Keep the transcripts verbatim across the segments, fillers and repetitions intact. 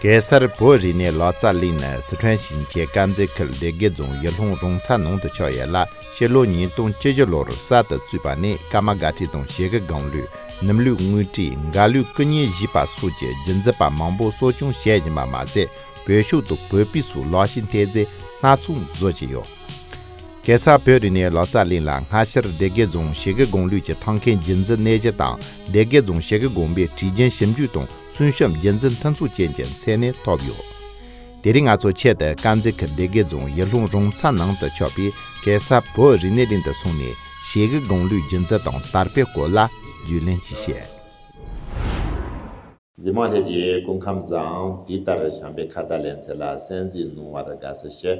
གེ་སར་བོད་རིག་གནས་ལག་རྩལ་གླིང་ནི་སི་ཁྲོན་ཞིང་ཆེན་དཀར་མཛེས་ཁུལ་སྡེ་དགེ་རྫོང་ཡུལ་ལྷུང་རོང་ཚ་ནང་དུ་ཆགས་ཡོད་ལ། ཕྱི་ལོ་ཉིས་སྟོང་བཅུ་བཞི་ལོར་གསར་དུ་བཙུགས་པ་ནི་ཀརྨ་སྒར་བྲིས་དང་ཞི་རྒོལ་སྒང་ལུས། ནུབ་ལུས་དངུལ་བྲིས། མགར་ལུས་སྐུ་བརྙན་བཞེས་པ་སོགས་ཀྱི་རྒྱུན་འཛིན་པ་མང་པོ་གསོ་སྐྱོང་བྱེད་བཞིན་པ་མ་ཟད། བོད་ཤོག་དང་བོད་པའི་སོགས་ལག་ཤེས་མཐོ་ཚད་སྣ་ཚོགས་བཟོ་བཞིན་ཡོད། གེ་སར་བོད་རིག་གནས་ལག་རྩལ་གླིང་ལ་སྔ་ཕྱིར་སྡེ་དགེ་རྫོང་ཞི་རྒོལ་སྒང་ལུས་ཀྱི་ཐང་ཁའི་རྒྱུན་འཛིན་གནས་གཞི་དང་། སྡེ་དགེ་རྫོང་ཞི་རྒོལ་དགོན་པའི་ཁྲིད་རྒྱུན་ཞིབ་འཇུག་དང་སྲུང་སྐྱོབ་རྒྱུན་འཛིན་མཐུན་ཚོགས་བཅས་ཀྱི་མཚན་གནས་ཐོབ་ཡོད། དེ་རིང་ང་ཚོ་ཆེད་དུ་དཀར་མཛེས་ཁུལ་སྡེ་དགེ་རྫོང་ཡུལ་ལྷུང་རོང་ཚ་ནང་དུ་ཆགས་པའི་གེ་སར་བོད་རིག་གནས་གླིང་དུ་སོང་ནས་ཞི་རྒོལ་སྒང་ལུས་རྒྱུན་འཛིན་དང་དར་སྤེལ་སྐོར་ལ་རྒྱུས་ལོན་ཅིག་བྱས། གཟིགས་མོ་ལྷན་རྒྱས་སྐུ་ཁམས་བཟང་། དེ་ལྟར་བྱམས་པའི་ཁ་བརྡ་ལེ་ཚན་ལ་གསན་གཟིགས་གནང་བར་དགའ་བསུ་ཞུ།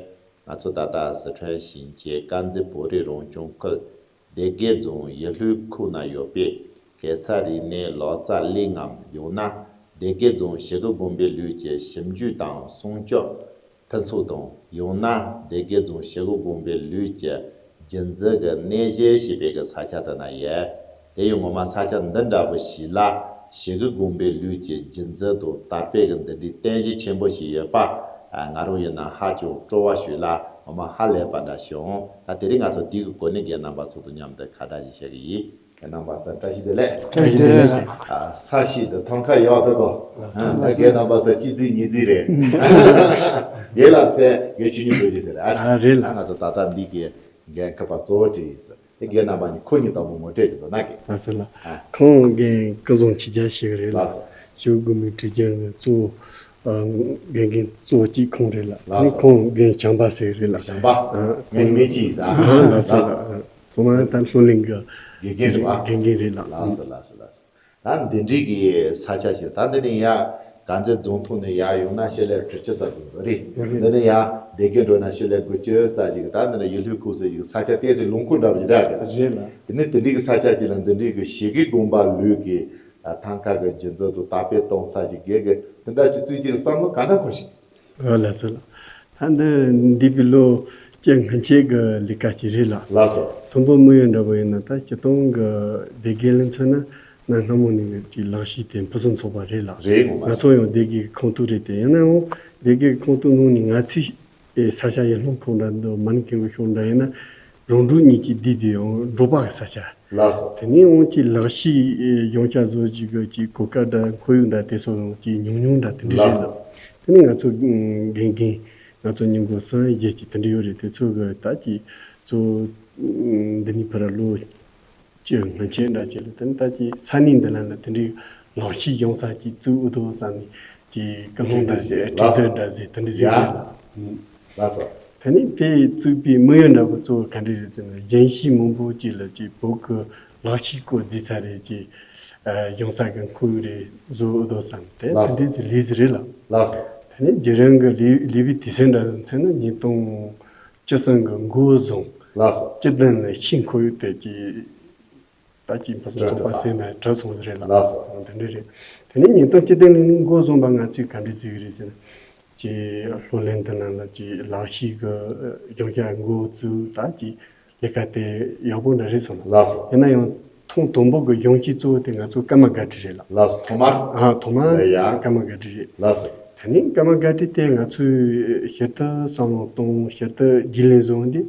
ང་ཚོ་ད་ལྟ་སི་ཁྲོན་ཞིང་ཆེན་དཀར་མཛེས་བོད་རིགས་རང་སྐྱོང་ཁུལ་སྡེ་དགེ་རྫོང་ཡུལ་ལྷུང་ཁུལ་ན་ཡོད་པའི་གེ་སར་རིག་གནས་ལག་རྩལ་གླིང་ངམ། ཡང་ན་སྡེ་དགེ་རྫོང་ཞི་རྒོལ་དགོན་པའི་ལུས་ཀྱི་ཞིབ་འཇུག་དང་སྲུང་སྐྱོབ་མཐུན་ཚོགས་དང་། ཡང་ན་སྡེ་དགེ་རྫོང་ཞི་རྒོལ་དགོན་པའི་ལུས་ཀྱི་རྒྱུན་འཛིན་གྱི་གནས་གཞི་ཞེས་པའི་གི་ས་ཆ་དེ་ན་ཡོད། དེ་ཡང་ངོ་མ་ས་ཆ་འདི་འདྲ་པོ་ཞིག་ལ་ཞི་རྒོལ་དགོན་པའི་ལུས་ཀྱི་རྒྱུན་འཛིན་དང་དར་སྤེལ་གྱི་འདི་འདྲའི་རྟེན་གཞི་ཆེན་པོ་ཞིག་ཡོད་པ། ཨ། ང་རང་ཡིན་ན་ཧ་ཅང་སྤྲོ་བ་ཞིག་ལ་ངོ་མ་ཧ་ལས་པ་འདྲ་བྱུང་། ད་དེ་རིང་ང་ཚོ་དེའི་གི་སྒོ་ནས་རྒན་རྣམ་པ་ཚོ་དང་མཉམ་དུ་ཁ་བརྡ་ཞིག་བྱེད་གི་ཡིན། རྒན་རྣམ་པ་ཚོ་བཀྲ་ཤིས་བདེ་ལེགས། བཀྲ་ཤིས་བདེ་ལེགས། ཨ། ས་གཤིས་འདི་ཐང་ཁ་ཡག་འདུག་གོ། ཨ། རྒན་རྣམ་པ་ཚོ་གཅིག་རྩིས་གཉིས་རྩིས་རེད། རྒན་ལགས་ཟེར། རྒན་ཆོས་ཉིད་རྡོ་རྗེ་ཟེར། ཨ། ཨ། རེད་ལགས། ང་ཚོ་ད་ལྟ་འདི་གི་རྒན་ཁ་པ་གཙོ་བོ་དེ་ཡིན་ཟེར། དེ་རྒན་རྣམ་པ་གཉིས་ཁོ་གཉིས་དང་པོ་ངོ་སྤྲོད་ཅིག་བཟོ་གནང་གི། ལགས་སོ་ལགས། ཨ། ཁོང་རྒན་སྐུ་གཟུགས་ཆེ་རྒྱ་ཞིག་རེད་ལགས། ལགས་སོ། ཞི་རྒོལ་དགོན་པའི་ཁྲིད་རྒྱུན་གྱི་གཙོ་བོ། ཨ། རྒན་རྒན་གཙོ་བོ་གཅིག་ཁོང་རེད་ལགས། ལགས་སོ། ཁོང་རྒན་བྱམས་པ་ཟེར་རེད་ལགས། བྱམས་པ། ཨ། ངའི་མི་གཅིག་ཡིན་ཟེར། ཨ། ལགས་སོ་ལགས། ཚང་མ་ད་ལྷོ་གླིང་གི་དགེ་རྒན་རེད་པ། དགེ་རྒན་རེད་ལགས། ལགས་སོ་ལགས་སོ་ལགས་སོ། ད་འདི་འདྲའི་གི་ས་ཆ་ཞིག་ད་འདི་ནས་ཡར་དཀར་མཛེས་རྫོང་ཐོག་ནས་ཡར་ཡོང་ན་ཤོག་ལེབ་དྲུག་ཅུ་ཙམ་ཞིག་འདུག་རེད། རེད། འདི་ནས་ཡར་སྡེ་དགེ་འགྲོ་ན་ཤོག་ལེབ་དགུ་བཅུ་ཙམ་ཞིག་ད་འདི་ནས་ཡུལ་ལྷུང་ཁུལ་ཟེར་ཞིག་ས་ཆ་ཏོག་ཙམ་ལུང་ཁུག་འདྲ་པོ་ཞིག་རག་གི། རེད་ལགས། དེ་ནས་དེ་འདྲའི་གི་ས་ཆ་ཅིག་ལ་འདི་འདྲའི་གི་ཞི་རྒོལ་དགོན་པ་ལུས་ཀྱི་ཐང་ཁ་གི་རྒྱུན་འཛིན་དང་དར་སྤེལ་གཏོང་ས་ཞིག་གི་གི་དེ་འདྲ་ཅིག་བཙུགས་རྒྱུའི་བསམ་བློ་ག་འདྲ་འཁོར་ཞིག་ཨོ་ལགས་སོ་ལགས། ད་འདི་འདས་པའི་ལོ་བཅུ་སྔོན་ཆད་ཀྱི་ལས་ཀ་ཅིག་རེད་ལགས། ལགས་སོ། མཐོན་པོ་དམིགས་ཡུལ་འདྲ་པོ་ཡིན་ན་ད་སྤྱིར་བཏང་གི་སྡེ་དགེ་ལ་མཚོན་ན་གནའ་སྔ་མོ་ནས་ཀྱི་ལག་ཤེས་དེ་ཕུན་སུམ་ཚོགས་པ་རེད་ལགས། རེད། ངོ་མ་ང་ཚོ་ཡང་སྡེ་དགེ་གི་ཁོངས་གཏོགས་རེད་དེ། ཡིན་ན་ཡང་སྡེ་དགེ་གི་ཁོངས་གཏོགས་ནང་ནས་ང་ཚོའི་ས་ཆ་ཡུལ་ལྷུང་ཁུལ་འདྲ་འདུག་མ་ཎི་མཁན་པོ་ཤོག་འདྲ་ཡིན་ན་རོང་འབྲོག་གཉིས་ཀྱི་སྡེ་པའི་ཡང་འབྲོག་པ་གི་ས་ཆ། ལགས་སོ། དེ་ནས་འོང་ཅིག་ལག་ཤེས་ཨེ་སྦྱོང་བྱ་བཟོ་བྱེད་གི་ཅིག་གོ་སྐབས་འདྲ་ཁོར་ཡུག་འདྲ་དེ་ཚོ་ཡང་ཅིག་ཉུང་ཉུང་འདྲ་དེ་འདྲ་རེད་ལགས་སོ། ལགས། དེ་ནས་ང་ཚོ་ཨུམ་དགེ་རྒན་ང་ཚོ་མི་མགོ་གསུམ་བརྒྱད་ཅིག་དེ་འདྲ་ཡོད་རེད། དེ་ཚོ་གི་ད་ཅིག་གཙོ་བོ་ཨུམ་འདི་ནས་ཕར་ལོ་བཅུ་སྔོན་ཆད་འདྲ་ཅིག་ལ་དེ་ནས་ད་ཅིག་ས་གནས་འདི་ལ་ལ་དེ་འདྲའི་ལག་ཤེས་སྦྱོང་ས་ཅིག་བཙུགས་འོ་དོ་བསམ་ནས་ཅིག་སྐུལ་སློང་འདྲ་ཞིག་ཁྲིད་སྟོན་འདྲ་ཟེར་དེ་འདྲ་ཟེར་གི་ཡོད་ལགས། ལགས་སོ། དེ་ནས་དེ་བཙུགས་པའི་དམིགས་ཡུལ་འདྲ་པོ་གཙོ་བོ་ག་འདྲ་རེད་ཟེར་ན་གཞན་ཤེས་མང་པོ་ཅིག་ལ་ཅིག་བོད་ཀྱི་ལག་ཤེས་སྐོར་རྫིག་ཚ་རེད་ཅིག་ཨ་སྦྱོང་ས་གི་ཁོར་ཡུག་རེ་བཟོ་འོ་དོ་བསམ་དེ་ལགས་སོ། དེ་འདྲའི་ལས་ཟིག་རེད་ལགས། ལགས་སོ། དེ་ནས་རྒྱུན་རིང་གི་ལས་ལས་པའི་དུས་ཚོད་འདྲ་མཚོན་ན་ཉིས་སྟོང་བཅུ་གསུམ་གི་འགོ་བཟུང་། ལགས་སོ། སྤྱི་བཏང་ནས་ཤེས་ཁོར་ཡུག་དེ་ཅིག་ད་ཅིག་ཕུན་སུམ་ཚོགས་པ་ཟེར་ན་གྲུབ་སོང་རེད་ལགས། ལགས་སོ། དེ་འདྲ་རེད། དེ་ནས་ཉིས་སྟོང་བཅུ་བདུན་ལོའི་འགོ་བཟུང་བ་ང་ཚོས་ག་འདྲ་ཟེར་གི་རེད་ཟེར་ན། ཅིག་ལྷོ་གླིང་དེ་ནང་ལ་ཅིག་ལག་ཤེས་ཀྱི་སྦྱོང་བྱ་འགོ་བཙུགས་ད་ཅིག་ལས་ཀ་དེ་ཡག་པོ་འདྲ་རེད་སོང་། ལགས་སོ། ཡིན་ན་ཡང་ཐེངས་དང་པོ་གི་སྦྱོང་བྱེད་གཙོ་བོ་དེ་ང་ཚོ་ཀརྨ་སྒར་བྲིས་རེད་ལགས། ལགས་སོ། ཐོག་མར། ཨ་ཐོག་མར་ཡ། ཀརྨ་སྒར་བྲིས་རེད། ལགས་སོ། དེ་ནས་ཀརྨ་སྒར་བྲིས་དེ་ང་ཚོས་ཞིབ་ཏུ་བསམ་བློ་གཏོང་ཞིབ་ཏུ་རྒྱུས་ལོན་བཟུང་སྟེ།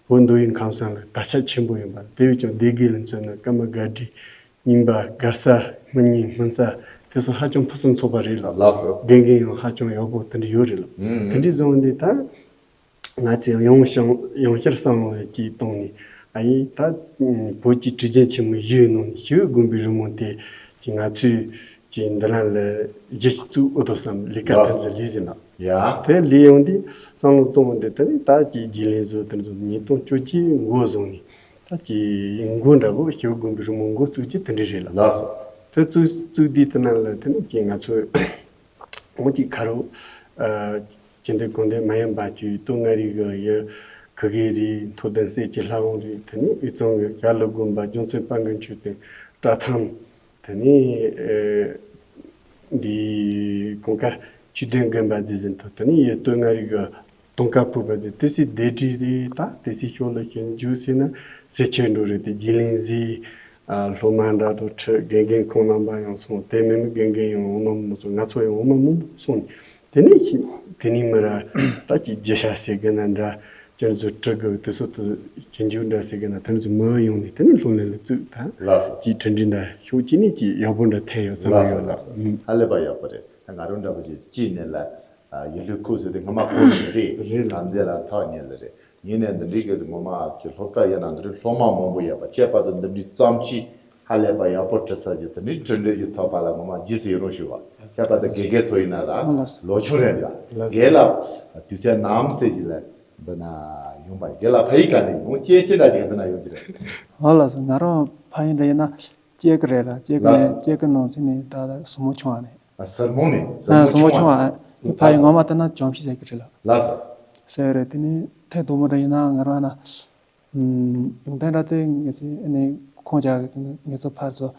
བོད་མདོ་དབུས་ཁམས་གསུམ་ལ་དར་ཁྱབ་ཆེན་པོ་ཡིན་པ། དེ་བས་ཀྱང་སྡེ་དགེ་ལ་མཚོན་ན་ཀརྨ་སྒར་བྲིས་རྙིང་པ་སྒར་ས་མི་ཉིད་སྨིན་ས་དེ་ཚོ་ཧ་ཅང་ཕུན་སུམ་ཚོགས་པ་རེད་ལགས། ལགས་སོ། དགེ་རྒན་ཡང་ཧ་ཅང་ཡག་པོ་དེ་འདྲ་ཡོད་རེད་ལགས། ཨུམ། དེ་འདྲ་བཟུང་སྟེ་ད་ང་ཚོས་ཡང་ཞང་ཡང་བསྐྱར་བསམ་བློ་ཅིག་བཏང་ནས་ཨ་ཡེ་ད་བོད་ཀྱི་ཁྲིད་རྒྱུན་ཆེན་མོ་བཞིའི་ནང་ནས་ཞི་རྒོལ་དགོན་པའི་རི་མོ་དེ་ཅིག་ང་ཚོས་ཅིག་འདི་ལ་ལ་གཞི་ཞིག་བཙུགས་འོ་དོ་བསམ་ལས་ཀ་ལགས། དེ་ཚོ་ལས་ཟིན་ལགས། ཡ། དེ་ལས་ཡོང་དུས་བསམ་བློ་གཏོང་བ་འདི་དེ་ནི་ད་ཀྱི་རྒྱུས་ལེན་བཟོ་དེ་ཚོ་ཉིས་སྟོང་བཅུ་གཅིག་འགོ་བཟུང་ནས་ད་ཀྱི་འགོ་འདྲ་པོ་ཞི་རྒོལ་དགོན་པའི་རི་མོ་འགོ་བཙུགས་ཀྱི་དེ་འདྲ་རེད་ལགས། ལགས་སོ། དེ་བཙུགས་བཙུགས་དུས་དེ་ནང་ལ་དེ་ནི་ཀྱི་ང་ཚོ་འོང་གི་ཁ་རོག་ཨ་སྤྱི་འདེམས་གོང་འདེམས་མ་ཡིན་པ་ཀྱི་སྟོད་མངའ་རིས་ཀྱི་ཡུལ་གུ་གེ་རི་མཐོ་ལྡིང་གསེར་གྱི་ལྷ་ཁང་རེད། དེ་ནི་དབུས་གཙང་གི་རྒྱ་ལོ་དགོན་པ་རྒྱལ་མཚན་དཔལ་མགོན་ཆོས་སྡིངས་བཀྲ་ཐང་། དེ་ནས་ཨེ་འདི་གོང་ཁ་ཆོས་སྡིངས་དགོན་པ་ཟེར་ཟིན་ཐོག་དེ་ནས་ཡེ་སྟོད་མངའ་རིས་ཀྱི་དུང་དཀར་ཕུག་པ་ཟེར་དེ་སྲིད་སྡེ་དྲིལ་རེད། ད་དེ་སྲིད་ཤོག་ལ་ཞིག་འཇུག་ཟེར་ན་སེ་ཆེན་འགྲོ་རེད། དེ་རྒྱུས་ལེན་ཟེར་ཨ་སློབ་མ་འདྲ་དང་ཁྲི་དགེ་རྒན་ཁོང་རྣམ་པ་ཡང་སོང་། དེ་མིན་མི་དགེ་རྒན་ཡང་འོ་མ་མོ་སོང་། ང་ཚོ་ཡང་འོ་མ་མོ་སོང་ནས་ དེ་ནས་ཤི་དེ་ནས་མི་ར་ད་ཅིག་རྒྱུ་ཤ་ཟེར་གི་ན་འདྲ། ཅི་ཚོ་དྲི་གི་དེ་ཚོ་དུ་ཅི་འཇུག་འདྲ་ཟེར་གི་ན་དེ་ཚོ་མི་ཡོང་ནས་དེ་ནས་སློབ་གླིང་ལ་བཙུགས་ད། ལགས་སོ། ཅིག་གྲུབ་འབྲས་འདྲ་ཤོག་ཅིག་ནས་ཅིག་ཡག་པོ་འདྲ་ཐེབས་ཡོད་བསམ་གི་ཡོད་ལགས། ཧ་ལས་པ་ཡག་པོ་རེད། ང་རང་འདྲ་པོ་ཅིག་ཅིག་ནས་ལ་ཡུལ་ལུགས་ཁུག་ཟེར་དེ་ངོ་མ་ཁུག་ནས་རེད། རེད་ལགས། དམ་རྫས་ལ་ཐག་ཉེ་ལ་རེད། ཡིན་ནས་འདི་འདྲའི་གི་ངོ་མ་གི་སློབ་གྲྭ་ཡིན་ན་འདི་འདྲའི་སློབ་མ་མང་པོ་ཡོད་པ་ཁྱད་པར་དུ་འདི་འདྲའི་བརྩམས་ཆོས་ཧ་ལས་པ་ཡག་པོ་བྲི་ས་ཞིག་དེ་འདྲའི་གྲུབ་འབྲས་ཀྱི་ཐོག་པ་ལ་ངོ་མ་རྗེས་སུ་ཡི་རང་ཞུ་བ། ཁྱད་པར་དུ་དགེ་རྒན་ཚོ་ཡིན་ན་ལ་ལོ་ཆུང་རེད་འདྲ། རྒན་ལགས་དུས་ཚོད་ནམ་ཟེར་གྱི་ལ་འདི་ན་ཡོང་པ་རྒན་ལགས་ཕ་ཡི་ག་ནས་ཡོང་སྐྱེས་ཅི་འདྲ་ཅིག་འདི་ན་ཡོང་གི་རེད། ཨོ་ལགས་སོ། ང་རང་ཕ་ཡི་འདྲ་ཡིན་ན་སྐྱེས་ཀྱི་རེད་ལ་སྐྱེས་ཀྱི་ལགས་སོ། ནས་སྐྱེས་ཀྱི་ནང་ཚན་ནས་ད་ལྟ་སྲུ་མོ་ཆུང་བ་ནས། ཨ་སྲུ་མོ་ནས་སྲུ་མོ་ཆུང་བ། ཕ་ཡི་ངོ་མ་ལྟ་ན་བྱམས་ཤིང་ཟེར་གྱི་རེད་ལ། ལགས་སོ། ཟེར་རེད། དེ་ནས་ཐེངས་དང་པོ་འདྲ་ཡིན་ན་ང་རང་ན། ཡོང་དོན་འདྲ་དེ་ངེད་ཚོའི་ཨ་ནི་ཁོང་ཅག་གི་ངེད་ཚོ་ཕར་ཚུར་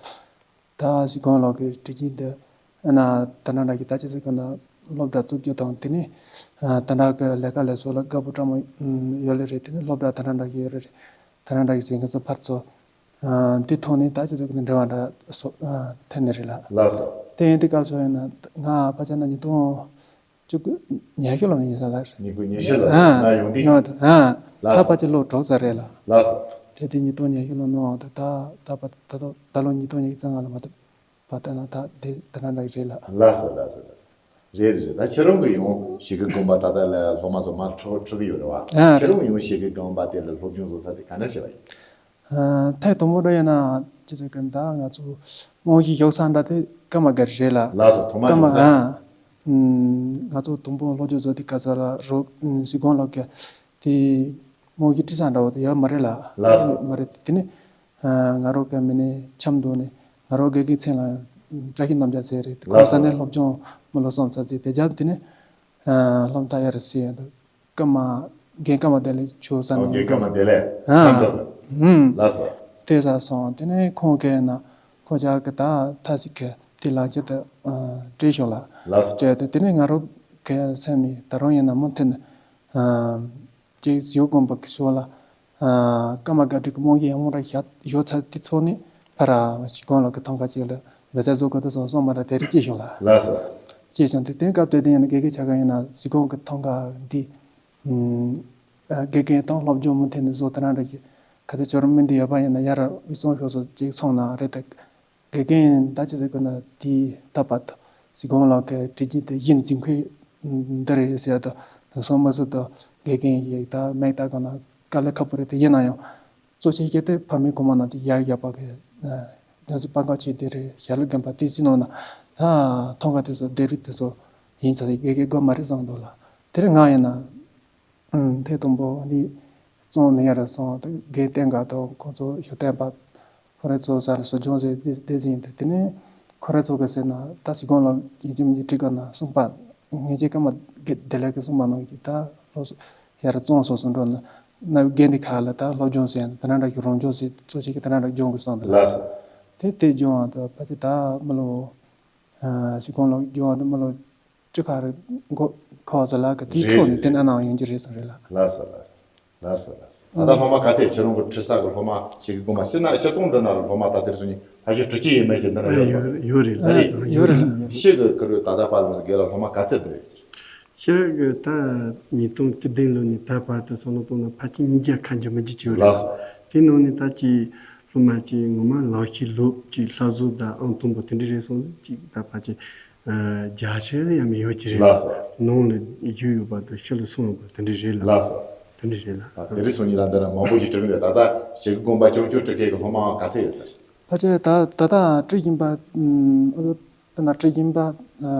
ད་གཟིགས་སྐོང་ལོག་གི་དྲི་གིན་དེ་ཨ་ན་ད་ན་འདྲ་གི་ད་ཅི་ཟེར་གི་ན་སློབ་གྲྭ་བཙུགས་རྒྱུ་དང་དེ་ནས་ད་འདྲ་གི་ལས་ཀ་ལས་ཚོགས་ལ་དགའ་པོ་བཀྲ་མོ་ཡོད་ལེ་རེད། དེ་ནས་སློབ་གྲྭ་ད་ན་འདྲ་གི་ཡོད་རེད། ད་ན་འདྲ་གི་ཟེར་ངེད་ཚོ་ཕར་ཚུར་དེ་ཐོག་ནས་ད་ཅི་ཟེར་གི་ན་འབྲེལ་བ་འདྲ་སོ་ཐེབས་ནི་རེད་ལ། ལགས་སོ། དེ་ཡིན་དུས་སྐབས་སུ་ཡིན་ན་ང་ཕ་ཆ་ན་ཉིས་སྟོང་བཅུ་དགུ་ཉི་ཤུ་ལོ་ནས་ཡིན་ས་ལ་རེད། ཉི་དགུ་ཉི་ཤུ་ལོ་ཨ་ན་ཡོང་དུས། ཡོང་དུས་ཨ་ལགས་ད་སོ། ཕལ་ཆེར་ལོ་དྲུག་ཙམ་རེད་ལ། ལགས་སོ། དེ་དུས་ཉིས་སྟོང་ཉི་ཤུ་ལོ་ནང་ད་ད་ད་ད་ད་ལོ་ཉིས་སྟོང་ཉི་ཤུ་རྩ་ལྔ་ལ་མ་གཏོགས་བ་ད་ན་ད་དེ་ད་ན་འདྲ་རེད་ལ། ལགས་སོ་ལགས་སོ་ལགས་སོ། རེད་རེད་རེད། ད་ཁྱེད་རང་གི་ཡང་གཞིས་ཀ་རྐང་པ་ད་ལྟ་ལ་སློབ་མ་ཚོ་མར་འཁྲུག་འཁྲུག་གི་ཡོད་རེད་བ། ཨ་ཁྱེད་རང་ཡང་གཞིས་ཀ་རྐང་པ་དེ་ལ་སློབ་སྦྱོང་བཟོ་ས་དེ་ག་འདྲ་བྱས་པ་ཡིན། ཐེངས་དང་པོ་འདྲ་ཡིན་ན་ཅི་ཟེར་གི་ད་ང་ཚོ་རྨང་གཞི་ཞུགས་ས་འདྲ་དེ་ཀརྨ་སྒར་རེད་ལ། ལགས་སོ། ཐོག་མ་ཀརྨ་ཞུགས་ས། ཨ། ང་ཚོ་དང་པོ་སློབ་སྦྱོང་བཟོ་དུས་སྐབས་སུ་ལ་རོགས་གཟིགས་སྐོང་ལགས་ཀྱིས་དེ་རྨང་གཞི་བྲིས་ས་འདྲ་བོ་དེ་ཡོད་མ་རེད་ལ། ལགས་སོ། མ་རེད། དེ་ནས་ང་རང་གི་མི་ནས་འཆམ་འདུག་ནས་ང་རང་དགེ་རྒན་མཚན་ལ་བཀྲ་ཤིས་རྣམ་རྒྱལ་ཟེར་རེད། ཁོང་ལགས་སོ། ས་ནས་སློབ་སྦྱོང་མི་ལོ་གསུམ་ཙམ་བྱས་དེ་རྒྱབ་དེ་ནས་སློབ་མཐར་ཡར་སོན་ཡོད་འདུག་ཀརྨ་རྒན་ཀརྨ་བདེ་ལེགས་མཆོག་ཟེར་ཨོ་ནས། རྒན་ཀརྨ་བདེ་ལེགས་ཨ་འཆམ་འདུག་ཧུམ། ལགས་སོ། དེ་ཟ་སོང་། དེ་ནས་ཁོང་གིས་ན་ཁོ་ཅག་གི་ད་ཐ་ཚིག་གི་དེ་ལག་ཁྱེར་དུ་སྤྲད་ཤོག་ལ། ལགས་སོ། སྤྲད་དེ་དེ་ནས་ང་རང་གི་སེམས་ནས་ད་རུང་ཡིན་ན་མུ་མཐུད་ནས་ཅིག་གཟིགས་སྐོང་པ་གི་ཕྱོགས་ལ་ཀརྨ་སྒར་བྲིས་ཀྱི་རྨང་གཞི་ཡག་མོ་ར་བཞག་ཡོད་ཚད་དེ་ཐོག་ནས་ཕར་གཟིགས་སྐོང་ལགས་ཀྱི་ཐང་ག་ཅིག་ལ་འབད་རྩོལ་བཟོ་དགོས་དུ་སོང་སོང་མ་ར་དེ་རིགས་སྐྱེས་བྱུང་ལ། ལགས་སོ། སྐྱེས་བྱུང་དེ་དེང་སྐབས་དེ་དེ་ཡིན་ན་དགེ་རྒན་ཆ་ག་ཡིན་ན་གཟིགས་སྐོང་གི་ཐང་ག་འདི་དགེ་རྒན་དང་སློབ་སྦྱོང་མུ་མཐུད་ནས་བཟོ་དེ་རང་འདྲ་གི་ག་ཚོད་ཅོར་མི་འདི་ཡོད་པ་ཡིན་ན་ཡར་དབུས་གཙང་ཕྱོགས་སུ་ཅིག་སོང་ན་རེད་དེ། དགེ་རྒན་ད་ཅི་ཟེར་དགོས་ན་དེའི་ད་བར་དུ་གཟིགས་སྐོང་ལགས་ཀྱི་དྲི་གིན་དེ་ཡིན་འཛིན་ཁུལ་འདི་རེད་ཟེར་དུ་དེང་སང་མི་སྲིད་དུ་དགེ་རྒན་ཡིག་ད་མེད་ད་གང་ན་དཀའ་ལས་ཁག་པོ་རེད། དེ་ཡིན་ན་ཡང་གཙོ་ཆེ་གལ་ཏེ་ཕ་མའི་གོང་མ་ནང་དུ་ཡར་བཞག་པ་གི་རྒྱ་མཚོ་སྤང་ཁ་ཆེ་དེ་རེད། ཞྭ་ལུ་དགོན་པ་དེ་ཚོའི་ནང་ན་ད་ཐང་ག་དེ་ཚོ་སྡེ་རིགས་དེ་ཚོ་ཡིན་ཚ་དེ་དགེ་རྒན་དགོས་མ་རེད་བསམ་འདུག་ལ། དེ་རིང་ང་ཡིན་ན། ཐེངས་དང་པོ་ནི་གཙང་ནས་ཡར་སོང་དགེ་བསྟན་དགའ་དང་ཁོང་ཚོ་ཞུ་བསྟན་པ་ཁོ་རེ་ཚོ་ས་ལ་སྲིད་སྐྱོང་ཟེར་དེ་དེ་ཟིན་དེ་དེ་ནས་ཁོ་རེ་ཚོ་གི་ཟེར་ན་ད་སྲིད་སྐྱོང་ལ་ཡིན་གཅིག་མིན་གཅིག་ཁྲིད་དགོས་ན་གསུངས་པ་ངེད་ཅག་ཀརྨ་དགེ་བདེ་ལེགས་ཀྱི་གསུངས་པ་ནང་གི་ད་ལོ་ཡར་གཙང་སོ་སོ་འགྲོ་ན་ན་དགེ་འདི་ཁ་ལ་ད་སློབ་སྦྱོང་ཟེར་ན་དེ་ན་འདྲ་གི་རང་སྦྱོང་ཟེར་གཙོ་ཆེ་གི་དེ་ན་འདྲ་སྦྱོང་གི་གསུངས་དེ་ལ་ལགས་སོ། དེ་དེ་སྦྱོང་བ་དང་ཕལ་ཆེར་ད་མི་ལོ་སྲིད་སྐྱོང་ལ་སྦྱོང་བ་དང་མི་ལོ་བཅུ་ཁ་རེ་མགོ་ཁོག་ཟ་ལ་གི་དེའི་རེད་ཕྱོགས་ནས་རེད་དེ་ན་རེད། ནང་ཡོང་རྒྱུ་རེད་ཟེར་རེད་ལ། ལགས་སོ་ལགས་སོ། ལགས་སོ་ལགས་སོ། ད་ལྟ་སློབ་མ་ག་ཚད་ཁྱེད་རང་གི་ཁྲིད་ས་གི་སློབ་མ་ཞིག་གི་དགོངས་པ་ཕྱིར་ན་ཕྱིར་གཏོང་འདི་ན་རུ་སློབ་མ་ད་དེར་སོང་ནས་ཕ་ཤོད་དྲུག་ཅུ་ཡས་མས་ཞིག་འདི་ན་ཡོད་པ་ཡོད་རེད་ལ། རེད། ཡོད་རེད་ལ། ཤིག་གི་ཁུ་རུ་ད་ལྟ་ཕ་ལམ་སི་གེ་ལ་སློབ་མ་ག་ཚད་འདི་རེད། ཤེས་རིག་གི་ད་ཉིས་སྟོང་བཅུ་བདུན་ལོ་ནས་ད་བར་དུ་བསམ་བློ་གཏོང་ན་ཕལ་ཆེར་ཉིས་བརྒྱ་ཁ་འཇུ་མི་འཇུ་ཅིག་ཡོད་རེད། ལགས་སོ། དེ་ནང་ནས་ད་ཅིག་སློབ་མ་ཅིག་ངོ་མ་ལག་ཤེས་ལོབས་ཅིག་སླར་གསོ་དང་ཨང་དང་པོ་དེ་འདྲ་རེད་སོང་ཅིག་ད་ཕལ་ཆེར་བརྒྱ་ཆ་ལ་ཡང་མི་ཡོད་ཅིག་རེད། ལགས་སོ། ནང་ལ་རྒྱུ་ཡོད་པ་དང་ཕྱི་ལ་སོང་ཡོད་པ་དེ་འདྲ་རེད་ལ། ལགས་སོ། དེ་འདྲ་རེད་ལ། ད་དེ་རིང་སང་ཉིན་ལ་འདི་ན་མང་པོ་ཞིག་དྲི་གི་རེད། ད་ལྟ་ཞིག་དགོངས་པ་ཅུང་ཅུང་དྲི་མཁན་གྱི་སློབ་མ་ག་ཚད་ཡོད་ཟེར། ཕལ་ཆེར་ད་ད་ལྟ་ཁྲིད་ཀྱིན་པ་ཨུམ། ཨོ་ད་ན་ཁྲིད་ཀྱིན་པ་ཨ་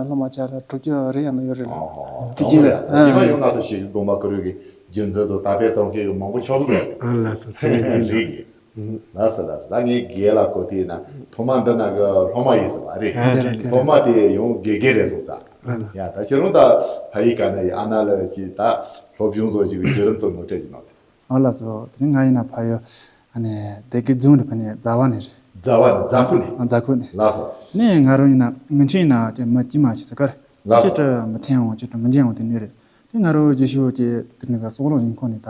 སློབ་མ་ཅག་ལ་དྲུག་ཅུ་རེ་ཡང་ན་ཡོད་རེད་ལ། ཨོ་ཧོ། དེ་ཨོ་ཅི་རེད། རེད། དེ་མ་ཨ་ཡོང་ང་ཚོ་ཞིག་དགོངས་པ་ཁུ་རུ་གི་རྒྱུན་འཛིན་དང་དར་སྤེལ་གཏོང་མཁན་གྱི་མང་པོ་ཆགས་འདུག་གས། ཨ་ལགས་སོ། དེ་རེད་དེ་རེད། རེད་གི། ཨུམ། ལགས་སོ་ལགས་སོ། ད་ངས་རྒན་ལགས་གོ་དུས་ན་ཐོག་མ་འདི་ན་གི་སློབ་མ་ཡིན་ཟེར་བ་རེད། ཨ་རེད། སློབ་མ་དེ་ཡང་དགེ་རྒན་རེད་སོང་ཙང་། ཨ་ལགས། ཡ་ད་ཁྱེད་རང་ད་ཕ་ཡུལ་ག་ན་ཡི་ཨ་ན་ལ་ཅི་ད་སློབ་སྦྱོང་བཟོ་ཅིག་གི་བརྒྱུད་རིམ་ཚོ་ངོ་སྤྲོད་ཅིག་གནང་དེ། ཨ་ལགས་སོ། དེ་རིང་ང་ཡིན་ན་ཕ་ཡུལ་ཨ་ནི་སྡེ་དགེ་རྫོང་དུ་ཕ་ནི་རྫ་བ་ནས་རེད། རྫ་བ་ནས་རྫ་ཁུལ་ནས། ཨ་རྫ་ཁུལ་ནས། ལགས་སོ། ནས་ང་རང་ཡིན་ན་སྔོན་ཆད་ཡིན་ན་ཅི་མི་ཅི་མ་ཅི་ཟེར་གར། ལགས་སོ། ཅི་དྲི་མི་འཐེན་འོང་ཅི་དྲི་མི་འཇིན་འོང་དེ་ནས་རེད། དེ་ང་རང་རྗེས་ཤུལ་ཅི་དེ་ནི་ག་སོག་ལོག་ཡིན་ཁོ་ནས་ད་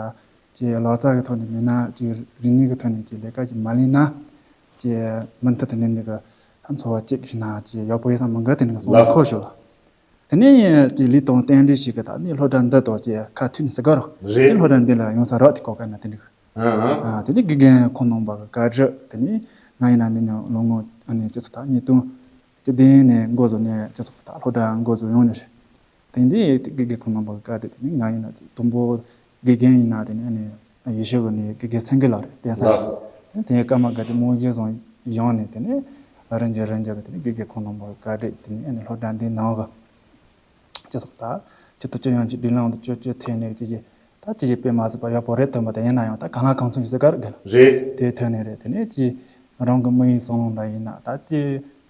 ཅི་ལོ་ཙཱ་གི་ཐོག་ནས་མེད་ན་ཅི་རིག་གནས་གི་ཐོག་ནས་ཅི་ལས་ཀ་ཅི་མ་ལས་ན་ཅི་མུ་མཐུད་དེ་ནས་འདི་ག་འཚོ་བ་ཅིག་ཞིག་ན་ཅི་ཡག་པོ་ཡོད་ས་མི་འགའ་དེ་ནི་ག་སོག་ལོག་ལགས་སོ། ཁོ་ཤོད་ལ། དེ་ནས་ཀྱི་ལུས་དང་རྟེན་འབྲེལ་ཞིག་གི་ད་ནི་སློབ་གྲྭ་འདི་དང་ཀྱི་ཁ་མཐུན་ཟེར་ག་རོ། རེད། དེ་སློབ་གྲྭ་འདི་ལ་ཡོང་ས་རག་དེ་གོ་ག་ན་དེ་འདྲ། ཨ་ཨ། དེ་ནས་དགེ་རྒན་ཁོང་རྣམ་པ་གི་བཀའ་དྲིན་དེ་ནས་ང་ཡིན་ན་ནི་ནི་ལོ་ངོ་ཨ་ནི་སྤྱི་ཚོགས་ད་ཉིས་སྟོང་བཅུ་བདུན་ནས་འགོ་བཟུང་ནས་སྤྱི་ཚོགས་ད་སློབ་གྲྭ་འགོ་བཟུང་ཡོང་ནས་རེད། དེ་འདི་དགེ་རྒན་ཁོང་རྣམ་པ་གི་བཀའ་དྲིན་དེ་ནས་ང་ཡིན་ན་དེ་དུམ་བུ་དགེ་རྒན་ཡིན་ན་དེ་ནས་ཨ་ནི་ཡེ་ཤུ་གི་ནི་དགེ་རྒན་སེང་གེ་ལགས་རེད་བསྟེན་ས་ལགས་རེད། སོ། དེ་ནས་ཀརྨ་དགའ་ལྡན་རྨང་གཞི་བཟུང་ཡོང་ནས་དེ་ནས་རིམ་གྱིས་རིམ་གྱིས་གི་དེ་ནས་དགེ་རྒན་ཁོང་རྣམ་པ་གི་བཀའ་དྲིན་དེ་ནས་ཨ་ནི་སློབ་གྲྭ་འདི་ནང་གི་སྤྱི་ཚོགས་དང་སྤྱི་ཚོགས་སྤྱི་ཡོངས་ཀྱི་སྒྲིག་ལམ་དུ་སྤྱོད་སྤྱོད་ཐོན་ནས་ཅི་ཅི་ད་ཅི་ཅི་དཔེ་མ་སྲིད་པ་ཡག་པོ་རེད་ཐོན་པ་དང་ཡིན་ན་ཡང་ད་གང་ལ་གང་འཚམ་ཞིག་ཟེར་གར་དགོས་ལ། རེད། དེ་ཐོན་ནས་རེད། དེ་ནས་ཅི་རང་གི་དམིགས་ཡུལ་བསམ་བློ་འདྲ་ཡིན་ན་ད་ཅི་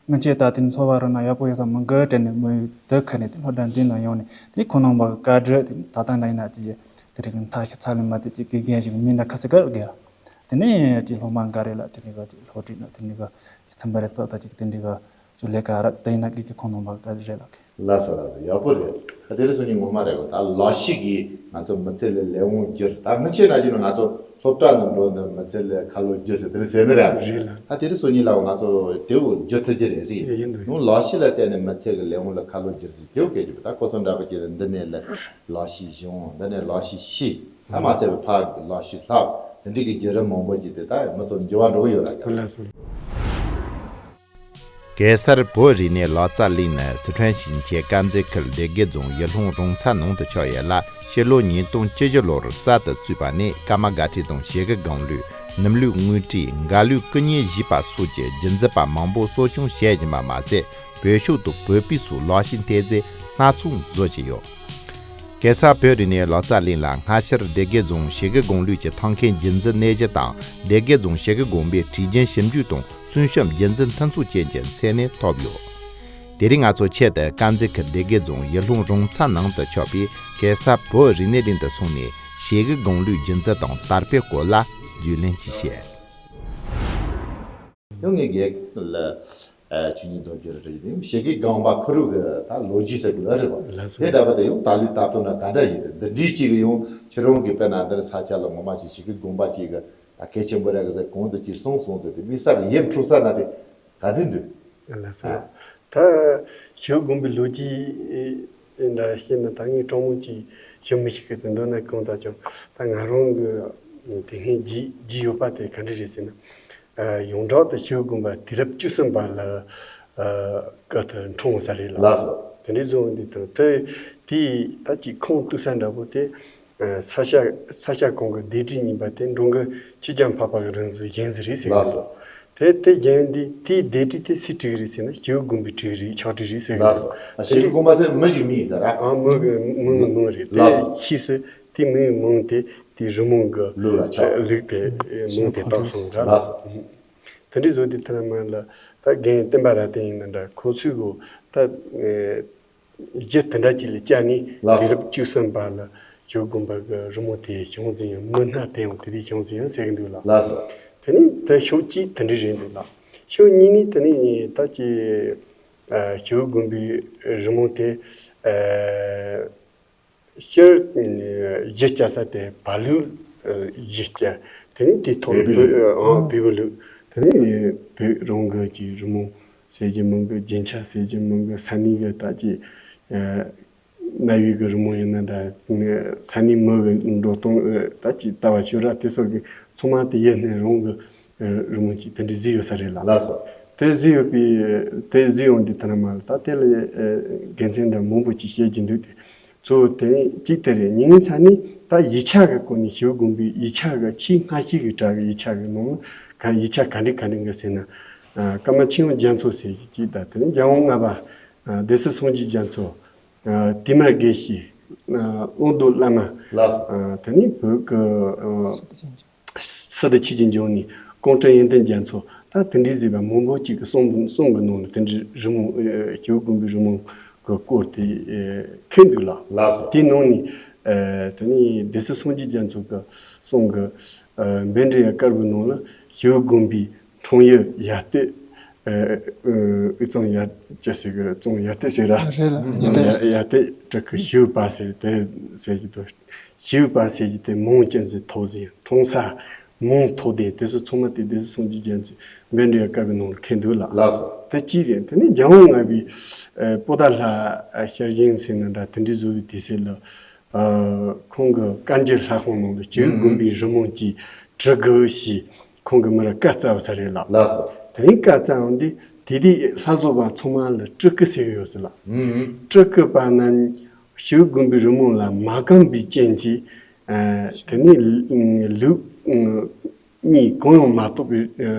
སྔོན་ཆད་ད་དེ་འཚོ་བ་རོལ་ན་ཡག་པོ་ཡོད་ས་མི་འགའ་དྲན་ནས་དམིགས་ཡུལ་དེ་ཁ་ནས་དེ་སློབ་གྲྭ་འདི་ནང་ཡོང་ནས་དེ་ཁོང་རྣམ་པ་གི་བཀའ་དྲིན་དེ་ད་ལྟ་འདྲ་ཡིན་ན་ཅི་ཅི་དེ་རིགས་མཐའ་ཞིག་ཚ་ལུ་མ་དེ་ཅི་དགེ་རྒན་ཞིག་མིན་འདྲ་ཁ་ཟེར་གར་དགོས་ལ། དེ་ནས་ཅི་སློབ་མ་འགའ་རེ་ལ་དེ་འདྲ་གི་ཅི་སློབ་ཁྲིད་ན་དེ་འདྲ་གི་ཅི་ཚིམ་པ་རེ་རྩ་ད་ཅིག་དེ་འདྲ་གི་ཅུ་ལས་ཀ་རག་དེ་ཡིན་ན་དགེ་རྒན་ཁོང་རྣམ་པ་ག་རེ་རེད་ལགས། ལགས་སོ་ལགས་སོ། ཡག་པོ་རེད། ད་དེ་རིང་སང་ཉིན་ངོ་མ་རེད་གོ། ད་ལག་ཤེས་ཀྱིས་ང་ཚོ་མི་ཚེ་ལ་ལས་དབང་བསྒྱུར། ད་སྔོན་ཆད་ན་ཅི་ན་ང་ཚོ་སློབ་གྲྭ་ནང་འགྲོ་ནས་མི་ཚེ་ལ་ཁ་ལོ་བསྒྱུར་ཟེར་དེ་འདྲ་ཟེར་ནི་རེད། རེད་ལགས། ད་དེ་རིང་སང་ཉིན་ལ་ང་ཚོ་དེའུ་བསྒྱུར་ཐུབ་ཀྱི་རེད། རེད། ཡིན་འདུག། ནུ་ལག་ཤེས་ལ་བརྟེན་ནས་མི་ཚེ་གི་ལས་དབང་ལ་ཁ་ལོ་བསྒྱུར་ཟེར་དེའུ་སྐད་ཀྱི་ད་ཁོ་ཚོ་འདྲ་པོ་ཅིག་ལ་འདི་ནས་ལ་ལག་ཤེས་སྦྱོང་། འདི་ནས་ལག་ཤེས་ཤེས། ད་མ་ཚད་པའི་ཕ་གི་ལག་ཤེས་ལྷག་དེ་འདྲ་གི་བརྒྱུད་རིམ་མང་པོ་ཅིག་དེ་ད་མི་ཚོ་འགྱུར་བ་འགྲོ་གི་ཡོད་ར། ལགས་སོ། གེ་སར་བོད་རིག་གནས་ལག་རྩལ་གླིང་ནི་སི་ཁྲོན་ཞིང་ཆེན་དཀར་མཛེས་ཁུལ་སྡེ་དགེ་རྫོང་ཡུལ་ལུང་རོང་ཚ་ནང་དུ་ཆགས་ཡོད་ལ། ཕྱི་ལོ་ཉིས་སྟོང་བཅུ་བཞི་ལོར་གསར་དུ་བཙུགས་པ་ནི་ཀརྨ་དགའ་ཁྲི་དང་ཞི་རྒོལ་སྒང་ལོས་ནུབ་ལུགས་དངོས་བྲིས་འགལ་ལུགས་སྐུ་བརྙན་བཞེས་པ་སོགས་ཀྱི་རྒྱུན་འཛིན་པ་མང་པོ་གསོ་སྐྱོང་བྱེད་བཞིན་པ་མ་ཟད། བོད་ཤུགས་དང་བོད་པའི་སོགས་ལག་ཤེས་མཐོ་ཚད་སྣ་ཚོགས་བཟོ་བཞིན་ཡོད། གེ་སར་བོད་རིག་གནས་ལག་རྩལ་གླིང་ལ་སྔ་ཕྱིར་སྡེ་དགེ་རྫོང་ཞི་རྒོལ་སྒང་ལོས་ཀྱི་ཐང་མཁན་རྒྱུན་འཛིན་གནས་ཚུལ་དང་སྡེ་དགེ་རྫོང་ཞི་རྒོལ་དགོན་པའི་བྲིས་རྒྱུན་ཞིབ་འཇུག་དང་གསུང་གཤོམས་རྒྱུན་འཛིན་མཐུན་ཚོགས་བཅས་ཀྱི་མཚན་གནས་ཐོབ་ཡོད། དེ་རིང་ང་ཚོ་ཆེད་དུ་དཀར་མཛེས་ཁུལ་སྡེ་དགེ་རྫོང་ཡུལ་ལུང་རོང་ཚ་ནང་དུ་ཆགས་པའི་གེ་སར་བོད་རིག་གནས་གླིང་དུ་སོང་ནས་ཞི་རྒོལ་སྒང་ལོའི་རྒྱུན་འཛིན་དང་དར་སྤེལ་སྐོར་ལ་རྒྱུས་ལོན་ཅིག་བྱས། ཡང་ངས་རྒན་ལ་ཆོས་ཉིད་རྡོ་རྗེ་རེ་རེ་ཡིན། ཞི་རྒོལ་སྒང་པ་ཁུ་རུ་གི་ད་ལོ་རྒྱུས་ཟེར་དགོས་རེད་པ། ལགས་སོ། དེ་འདྲ་པ་དེ་ཡང་ད་ལོའི་ད་དུང་ན་ག་འདྲ་ཡིན། འདི་འདྲའི་གཅིག་གི་ཡང་ཁྱེད་རང་གི་དཔེར་ན་འདིར་ས་ཆ་ལ་ངོ་མ་ཅིག་ཞི་རྒོལ་སྒང་པ་གཅིག་གི་ད་གལ་ཆེན་པོ་རེད་གི་ཟེར་གོང་དུ་ཅིག་གསུངས་སོང་ཟེར་དེ་དམིགས་བསལ་གི་ཡིད་འཕྲོག་ས་ན་དེ་ག་དུས་འདུག། ལགས་སོ། ཨ། ད་ཞི་རྒོལ་སྒང་པའི་ལོ་རྒྱུས་འདྲ་བཤད་ན་ད་ངས་དྲང་མོ་ཅིག་ཞུ་མི་ཤེས་གི། དེ་འདོད་ན་གང་ལྟར་ཀྱང་ད་ང་རང་གི་དེ་སྔའི་རྒྱུས་རྒྱུས་ཡོད་པ་དེ་ག་འདྲ་རེད་ཟེར་ན། ཨ། ཡོངས་གྲགས་དུ་ཞི་རྒོལ་སྒང་པ་དུས་རབས་བཅུ་གསུམ་པ་ལ་ཨ་སྐབས་དུ་འཁྲུངས་ས་རེད་ལ། ལགས་སོ། དེ་འདྲའི་བཟོ་འདི་དང་དེ་དེའི་ད་ཅིག་ཁུངས་གཏུགས་ས་འདྲ་པོ་དེ། ཨ། ས་སྐྱ་ས་སྐྱ་གོང་གི་སྡེ་བྲིས་རྙིང་པ་དེ་འབྲོང་གི་ཆོས་རྒྱལ་འཕགས་པ་གི་རིང་བཞིན་བཞེངས་ས་རེད་ཟེར་གི། ལགས་སོ། དེ་དེ་བཞེངས་འདི་དེའི་སྡེ་བྲིས་དེ་སུས་བྲིས་གི་རེད་ཟེར་ན་ཞི་རྒོལ་སྒང་པས་བྲིས་གི་རེད། ཕྱག་བྲིས་རེད་ཟེར་གི། ལགས་སོ། ཞི་རྒོལ་སྒང་པ་ཟེར་མི་ཞིག་མིང་ཡིན་ས་ར། ཨ། མི་གི་མིང་མིང་རེད། ལགས་སོ། དེ་ཕྱིས་སུ་དེ་མིང་མིང་དེ་དེ་རི་མོ་གི་ལུགས་ལ་ཆགས། ལུགས་དེ་མིང་དེ་བཏགས་སོང་ར། ལགས་སོ། དེ་འདྲའི་བཟོ་དེ་ཐ་ན་མ་ལ་ད་རྒན་བསྟན་པ་ར་བསྟན་ཡིན་ན་འདྲ། ཁོ་ཚོས་གོ་ད་གཞི་དེ་འདྲ་ཅིག་ལ་བཅར་ནས། ལགས་སོ། དུས་རབས་བཅུ་གསུམ་པ་ལ་ཞི་རྒོལ་སྒང་པ་གི་རི་མོ་དེ་བྱུང་ཟིན་ཡང་མི་སྣ་དེ་ཡང་དེ་དུས་བྱུང་ཟིན་ཡང་ཟེར་གི་འདུག་ལ། ལགས་སོ། དེ་ནས་དེ་ཕྱོགས་གཅིག་དེ་འདྲ་རེད་འདུག་ལ། ཕྱོགས་གཉིས་ནས་དེ་ནས་ད་ཅི་ཨ་ཞི་རྒོལ་སྒང་པའི་རི་མོ་དེ་ཨ་སྤྱིར་གཞི་བཅའ་ས་དེ་བལ་ཡུལ་གཞི་བཅའ། དེ་ནས་དེའི་ཐོག་བོད་བོད་ཨ་བོད་པའི་ལུགས། དེ་ནས་བོད་རང་གི་ཅིག་རི་མོ་ཟེར་གྱི་མིན་གི། རྒྱན་ཆ་ཟེར་གྱི་མིན་གི། ས་གནས་གི་ད་ཅིག་ཨ་གནའ་བོའི་གི་རི་མོ་ཡིན་ན་འདྲ། ས་གནས་མི་གི་འགྲོ་སྟངས་ད་ཅིག་ལྟ་བ་ཤོད་ར། དེ་སོགས་ཀྱི་ཚང་མ་དེ་ཡིན་ནའི་རང་གི་རི་མོ་ཅིག་དེ་འདྲ་བཟོས་ཡོད་ས་རེད་ལ། ལགས་སོ། དེ་བཟོས་ཡོད་པའི་དེ་བཟོས་ཡོང་དུས་ད་ནི་མ་ལ་ད་དེ་ལ་དགེ་མཚན་འདྲ་མང་པོ་ཅིག་བཤད་ཀྱི་འདུག་སྟེ། གཙོ་བོ་དེ་གཅིག་དེ་རེད། གཉིས་ས་ནི་ད་ཡིག་ཆ་གི་སྐོར་ནས་ཞི་རྒོལ་སྒང་པའི་ཡིག་ཆ་གི་ཆེས་སྔ་ཤོས་ཀྱི་གྲས་ཀྱི་ཡིག་ཆ་གི་ནང་ན་ག་ཡིག་ཆ་ག་འདྲ་ག་འདྲ་འགའ་ཟེར་ན། ཨ་ཀརྨ་ཆོས་དབྱིངས་རྒྱ་མཚོ་ཟེར་གྱི་གཅིག་དང་། དེ་ནས་རྒྱལ་དབང་ལྔ་པ་ཨ་སྡེ་སྲིད་སངས་རྒྱས་རྒྱ་མཚོ། ཨ་བསྟན་མར་དགེ་བཤེས། ཨ་ཨོ་རྡོ་བླ་མ། ལགས་སོ། ཨ་དེ་ནས་བོད་ཀྱི་ཨ་སི་ཏུ་ཆོས་ཀྱི་འབྱུང་གནས་ཀོང་སྤྲུལ་ཡོན་ཏན་རྒྱ་མཚོ། ད་དེ་འདྲའི་ཟེར་བ་མང་པོ་ཅིག་གི་གསུང་གི་གསུང་གི་ནང་ལ་དེ་འདྲའི་རི་མོ་ཨ་ཞི་རྒོལ་སྒང་པའི་རི་མོ་གི་སྐོར་དེ་ཨ་འཁོད་འདུག་ལ། ལགས་སོ། དེའི་ནང་ནས་ཨ་དེ་ནས་སྡེ་སྲིད་སངས་རྒྱས་རྒྱ་མཚོ་གི་གསུང་གི་ཨ་བཻ་ཌཱུརྱ་དཀར་པོའི་ནང་ལ་ཞི་རྒོལ་སྒང་པའི་འཁྲུངས་ཡུལ་ཡར་སྟོད། ཨ་ཨ་དབུས་གཙང་ཡར་ཅི་ཟེར་གི། གཙང་ཡར་སྟོད་ཟེར་ར། རེད་ལ། ཡར་སྟོད། ཡར་སྟོད་བྲག་ཁུལ་ཞིའུ་པ་ཟེར་དེ་ཟེར་གྱི་འདུག། ཞིའུ་པ་ཟེར་གྱི་དེ་མོན་ཅན་ཟེར་ཐོག་ཟེར། འཁྲུངས་ས་མོན་ཐོག་དེ་དེ་ཚོ་ཚང་མ་དེ་སྡེ་སྲིད་སངས་རྒྱས་རྒྱ་མཚོའི་བཻ་ཌཱུརྱ་དཀར་པོའི་ནང་ལ་འཁོད་འདུག་ལ། ལགས་སོ། དེ་གཅིག་རེད། དེ་ནས་རྒྱལ་དབང་ལྔ་པའི་ ཨ་པོ་ཏཱ་ལ་ཨ་ཤར་ཞིང་ཟེར་ན་འདྲ་དེ་འདྲའི་བཟོ་བའི་དུས་ཚོད་ལ། ཨ་ཁོང་གི་བཀའ་འགྱུར་ལྷ་ཁང་ནང་ལ་སྐྱེ་བོ་དགོན་པའི་རི་མོ་ཅིག་འབྲི་དགོས་ཞེས་ཁོང་གི་མི་ར་བཀའ་སྩལ་བ་ས་རེད་ལགས། ལགས་སོ། དེ་ནས་བཀའ་སྩལ་འོང་དུས་དེ་དུས་ལྷ་བཟོ་བ་ཚང་མ་ལ་སྤྲུལ་སྐུ་ཟེར་གི་ཡོད་ཟེར་ལགས། ཨུ་ཧུམ། སྤྲུལ་སྐུ་པ་རྣམས་སྐྱེ་བོ་དགོན་པའི་རི་མོ་ལ་མ་གོམས་པའི་རྐྱེན་གྱིས། ཨ་དེ་ནས་ལུགས་གཉིས་གང་ཡང་མ་རྟོགས་པའི་ཨ་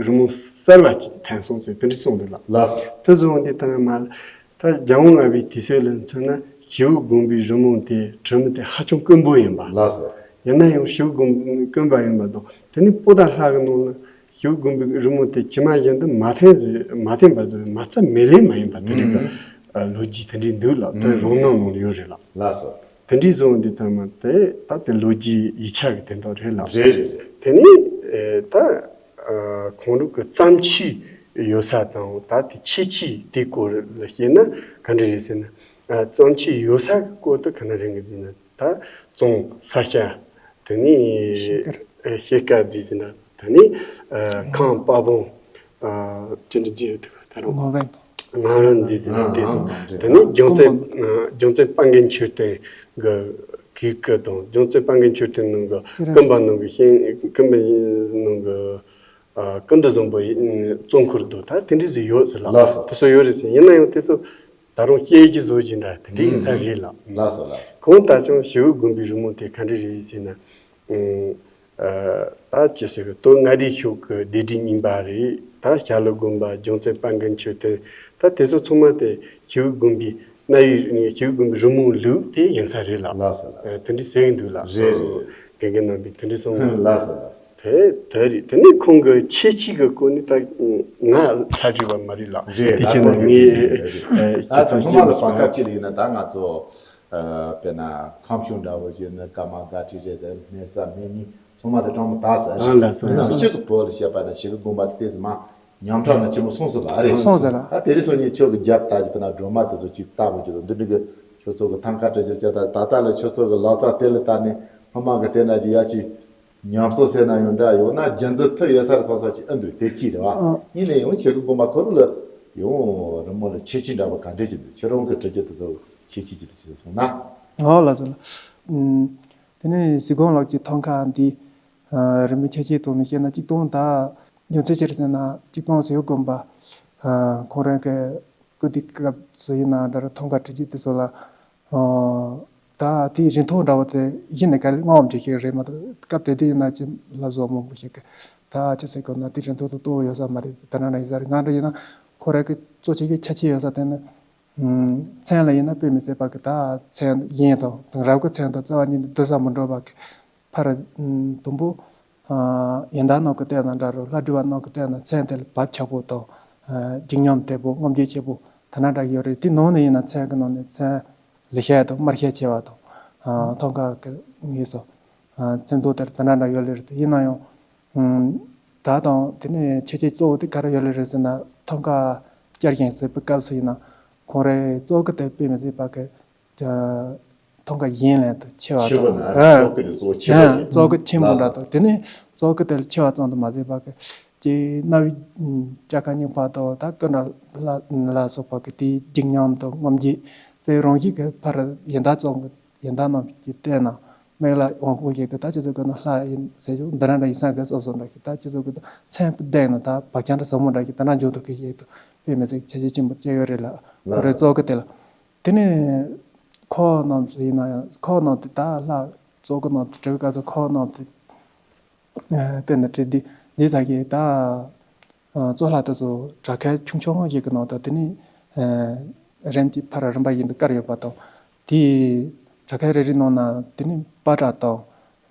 རི་མོ་གསར་བ་ཅིག་འཐེན་སོང་ཟེར་དེ་འདྲ་གསུངས་འདུག་ལགས། ལགས་སོ། དེ་བཟོ་འོང་དུས་ད་ནི་མ་ད་རྒྱལ་དབང་ལྔ་པའི་དུས་ཚོད་ལ་མཚོན་ན་སྐྱེ་བོ་དགོན་པའི་རི་མོ་དེ་བྲིས་མི་དེ་ཧ་ཅང་དཀོན་པོ་ཡིན་པ། ལགས་སོ། ཡིན་ན་ཡང་སྐྱེ་བོ་དགོན་དཀོན་པ་ཡིན་པ་དང་དེ་ནས་པོ་ཏཱ་ལ་གི་ནང་ལ་སྐྱེ་བོ་དགོན་པའི་རི་མོ་དེ་ཇི་མ་བཞིན་དུ་མ་འཐེན་ཟེར་མ་འཐེན་པ་ཟེར་མ་རྩ་མེད་ལེ་མ་ཡིན་པ་དེ་རིགས་ཀྱི་ཨ་ལོ་རྒྱུས་དེ་འདྲའི་འདུག་ལགས། དེ་རང་སྣང་ནང་ལ་ཡོད་རེད་ལགས། ལགས་སོ། དེ་འདྲའི་བཟོ་འོང་དུས་ད་མ་དེ་ད་དེ་ལོ་རྒྱུས་ཡིག་ཆ་གི་དོན་དག་རེད་ལགས། རེད་རེད་རེད། དེ་ནས་ཨེ་ད་ཨ་ཁོང་རང་གི་བརྩམས་ཆོས་ཡོད་ས་དང་ད་དེ་ཁྱད་ཆོས་དེའི་སྐོར་ལ་བཤད་ན་ག་འདྲ་རེད་ཟེར་ན། ཨ་བརྩམས་ཆོས་ཡོད་ས་གི་སྐོར་དུ་ག་འདྲ་རེད་ཟེར་ན་ད་བཙོང་ས་སྐྱ། དེ་ནས་ཤེལ་དཀར། ཨེ་ཤེལ་དཀར་རྫས་ཟེར་ན་དེ་ནས་ཨ་ཁང་པ་བོང་། ཨ་ཅི་འདྲ་རྫས་ཡོད་དུས་ད་རུང་ངོ་བན། ངང་རིང་རྫས་ཟེར་ན་དེ་ཚོ། ཨ་ཨ་དེ་ནས་རྒྱུ་མཚན། ཨ་རྒྱུ་མཚན་དཔལ་མགོན་མཆོད་རྟེན་གི་གོས་སྐུ་དང་རྒྱུ་མཚན་དཔལ་མགོན་མཆོད་རྟེན་ནང་གི་སྐུ་འབག་ནང་གི་ཤིང་སྐུ་འབག་ནང་གི་ཨ་སྐུ་མདོག་བཟང་པོ་ཡི་གཙོ་འཁོར་དུ་ད་དེ་འདྲ་ཟིག་ཡོད་ཟེར་ལགས། ལགས་སོ། དེ་ཚོ་ཡོད་རེད་ཟེར། ཡིན་ན་ཡང་དེ་ཚོ་ད་རུང་སྐྱེས་ཀྱི་བཟོ་གྱི་འདྲ་དེ་འདྲ་ཡིན་ས་རེད་ལགས། ལགས་སོ་ལགས་སོ། གང་ལྟར་ཀྱང་སྐྱེ་བོ་དགོན་པའི་རི་མོ་དེ་ག་འདྲ་རེད་ཟེར་ན། ཨ་ཨ་ཅི་ཟེར་གི་སྟོད་མངའ་རིས་ཕྱོགས་ཀྱི་སྡེ་སྲིད་རྙིང་པ་རེད། ད་ཞྭ་ལུ་དགོན་པ། རྒྱུ་མཚན་དཔལ་མགོན་མཆོད་རྟེན། ད་དེ་ཚོ་ཚང་མ་དེ་སྐྱེ་བོ་དགོན་པའི་གནའ་ཡུལ། སྐྱེ་བོ་དགོན་པའི་རི་མོ་ལུགས་དེ་ཡིན་ས་རེད་ལགས། ལགས་སོ་ལགས་སོ། ཨ་དེ་འདྲ་ཟེར་གི་འདུག་ལགས། རེད་རེད། དགེ་རྒན་རྣམ་པས་དེ་འདྲ་གསུངས། ལགས་སོ་ལགས་སོ། དེ་དེ་རེད། དེ་ནས་ཁོང་གི་ཁྱད་ཆོས་ཀྱི་སྐོར་ནས་ད་ང་ལྷ་བྲིས་པ་མ་རེད་ལགས། རེད། དེ་བྱས་ན་ད་ངས་ཁོང་གི་ཨ་ད་ཁྱེད་ཚོ་ཚང་མ་ལ་བར་སྐབས་ཅིག་ལ་ཡིན་ན་ད་ང་ཚོ། ཨ་དཔེར་ན་ཁམས་གཞུང་འདྲ་བོ་ཞིག་ནི་ཀརྨ་སྒར་བྲིས་རེད་དེ། སྨན་གསར་སྨན་རྙིང་ཚང་མ་དེ་གྲངས་མང་དག་ས་རེད། ཨ་ལགས་སོ། ཡིན་ནའང་སྤྱི་ཚོགས་བོད་ལ་བཤད་པ་ན་ཞི་བའི་དགོན་པ་དེ་ཏོག་ཙམ་མ་ཉམས་ཁྲག་ན་ཆེན་པོ་སོང་ཟིན་པ་རེད། སོང་ཟིན་ལ། ཨ་དེ་རིང་སང་ཉིན་ཁྱོད་ཀྱི་རྒྱབ་ལྟ་ཅིག་དཔེར་ན་སྒྲོལ་མ་དེ་ཚོ་ཅིག་ལྟ་བུ་ཅིག་དང་འདི་འདྲ་གི་ཁྱོད་ཚོ་གི་ཐང་ཀ་བྲི་རྒྱུ་བྱས། ད་ད་ལྟ་ལ་ཁྱོད་ཚོ་གི་ལག་རྩལ་དེ་ལ་བལྟས་ནས་སྔོན་མ་གི་དེ་འདྲ་ཅིག་ཡ་ཅིག་ཉམས་གསོ་ཟེར་ན་ཡང་འདྲ། ཡང་ན་རྒྱུན་འཛིན་ཐུབ་ཡོད་ས་རེད་བསམ་བསམ་ཅིག་ཨེ་འདུག་དེ་གཅིག་རེད་བ། ཨ་གཉིས་ནས་ཡང་ཞི་བའི་དགོན་པ་ཁོ་རང་ལ་ཡང་རི་མོ་ལ་ཁྱད་ཆོས་འདྲ་བ་ག་འདྲ་ཅིག་འདུག་ཁྱེད་རང་གི་བྲི་རྒྱུ་དེ་ཚོ་ཁྱད་ཆོས་ཅིག་དེ་ཅིག་གསུངས་ན། ཨོ་ལགས་སོ་ལགས། ཨུམ། དེ་ནས་གཟིགས་སྐོང་ལགས་ཀྱི་ཐང་ཀ་འདི་ཨ་རི་མོའི་ཁྱད་ཆོས་ཐོག་ནས་བཤད་ན་གཅིག་སྟོང་ད་རྒྱུ་མཚན་ཅི་རེད་ཟེར་ན་གཅིག་སྟོང་ཞི་བའི་དགོན་པ་ཨ་ཁོང་རང་གི་སྐུ་དུས་སྐབས་སུ་ཡིན་ན་འདྲ་ར་ཐང་ཀ་བྲི་རྒྱུ་དེ་ཚོ་ལ། ཨོ། ད་དེའི་རིན་ཐང་འདྲ་བོ་དེ་གཞི་ནས་ག་ལེར་མངའ་འོག་མ་ཅིག་ཞིག་རེད་མ་གཏོགས། སྐབས་དེ་དུས་ཡིན་ན་ཅི་ལབ་བཟོ་མང་པོ་ཞིག་གི་ད་ཅི་ཟེར་དགོས་ན་དེའི་རིན་ཐང་དེ་མཐོ་བོ་ཡོད་ས་མ་རེད། ད་ནང་ན་ཡིན་ས་རེད། ང་འདྲ་ཡིན་ན་ཁོ་རང་གི་གཙོ་ཆེ་གི་ཁྱད་ཆོས་ཡོད་ས་དེ་ནི། ཨུམ། མཚན་ལ་ཡིན་ན་དཔེ་མི་སྲིད་པ་གི་ད་མཚན་དབྱིངས་དང་དེང་རབས་ཀྱི་མཚན་དང་རྩ་བ་ཉིད་ནས་བསྡུར་ས་མི་འགྲོ་བ་གི་ཕར། ཨུམ། དང་པོ། ཨ་ཡོན་བདག་རྣམས་ཀྱིས་བལྟས་ན་འདྲ་རུང་ལྷ་བྲིས་པ་རྣམས་ཀྱིས་བལྟས་ན་མཚན་དེ་ལ་བབ་ཆགས་པོ་དང་། ཨ་བརྗིད་ཉམས་དྲག་པོ། རྔམ་བརྗིད་ཆེ་པོ་དེ་འདྲ་འདྲ་ཡོད་རེད། དེ་ནང་ནས་ཡིན་ན་མཚན་གྱི་ནང་ནས་མཚན་ལེགས་བཤད་དང་དམར་བཤད་ཆེ་བ་དང་། ཨ་ཐང་ཀ་གི་ངེས་སོ། ཨ་མཚན་ཐོག་དེར་དེ་འདྲ་འདྲ་ཡོད་ལེ་རེད། ཡིན་ན་ཡང་། ཨུམ། ད་དང་དེ་ནས་ཁྱད་ཆོས་གཙོ་བོ་དེ་ག་རེ་ཡོད་ལེ་རེད་ཟེར་ན། ཐང་ཀ་བསྐྱར་བཞེངས་ཟེར་བའི་སྐབས་སུ་ཡིན་ན་ཁོང་རའི་གཙོ་གི་དེ་དཔེ་མི་སྲིད་པ་གི་ཐང་ཀ་གཞན་ལས་དུ་ཆེ་བ་ཆེ་བ་དང་། ན་ཨ་གཙོ་གི་དེ་གཙོ་ཆེ་བ་ཨ་ཞིག་གཙོ་གི་ཆེན་པོ་ལགས་འདྲ་སོ། དང་། དེ་ནས་གཙོ་གི་དེ་ལ་ཆེ་བ་ཙམ་དུ་མ་ཟད་པ་གི་ཅིག་རྣ་བའི་སྐྱ་ཀ་སྙིང་པོ་དང་། ད་ཀུན་ལ་ལ་ལ་སོགས་པ་གི་དེའི་བརྗིད་ཉམས་དང་རྔམ་བརྗིད་རྩའི་རང་བཞིན་གི་ཕར་ཡོན་བདག་ཙམ་གི་ཡོན་བདག་རྣམས་ཀྱིས་བལྟས་ན་མིག་ལ་དབང་པོ་ཞིག་ཏུ། ད་ཅི་ཟེར་དགོས་ན་ལྷ་ཡིན་ཟེར་ཞོག་འདི་འདྲ་འདྲ་ཡིན་ས་གི་སོ་སོ་འདྲ་ཞིག་ད་ཅི་ཟེར་དགོས། ད་མཚན་བལྟས་ན་ད་བག་ཆགས་འདྲ་ཟབ་མོ་འདྲ་ཞིག་ད་ན་འཇོག་ཐུབ་ཀྱི་ཞིག་ཏུ་དཔེ་མི་སྲིད་ཁྱད་ཆོས་ཆེན་པོ་སྐྱེ་ཡོད་རེད་ལ། ལགས་སོ། ཁོ་རའི་གཙོ་གི་དེ་ལ། དེ་ནས་ཁོག་རྣམས་ཡིན་ན་ཡང་ཁོག་རྣམས་དེ་ད་ལྷ་གཙོ་གི་རྣམས་དེ་བྲི་བའི་སྐབས་སུ་ཁོག་རྣམས་དེ། ཨ་དཔེར་ན་བྲིས་འདི་འདི་ཚ་གི་ད་ཨ་གཙོ་ལྷ་དེ་ཚོ་སྒྲ་ཁལ་ཆུང་ཆུང་ཞིག་གི་ནང་དུ། དེ་ནས་ཨ་རིམ་གྱིས་ཕར་རིམ་པ་བཞིན་དུ་བཀར་ཡོད་པ་དང་། དེའི་སྒྲ་ཁལ་རེ་རེའི་ནང་ན་དེ་ནས་པ་ཏྲ་དང་།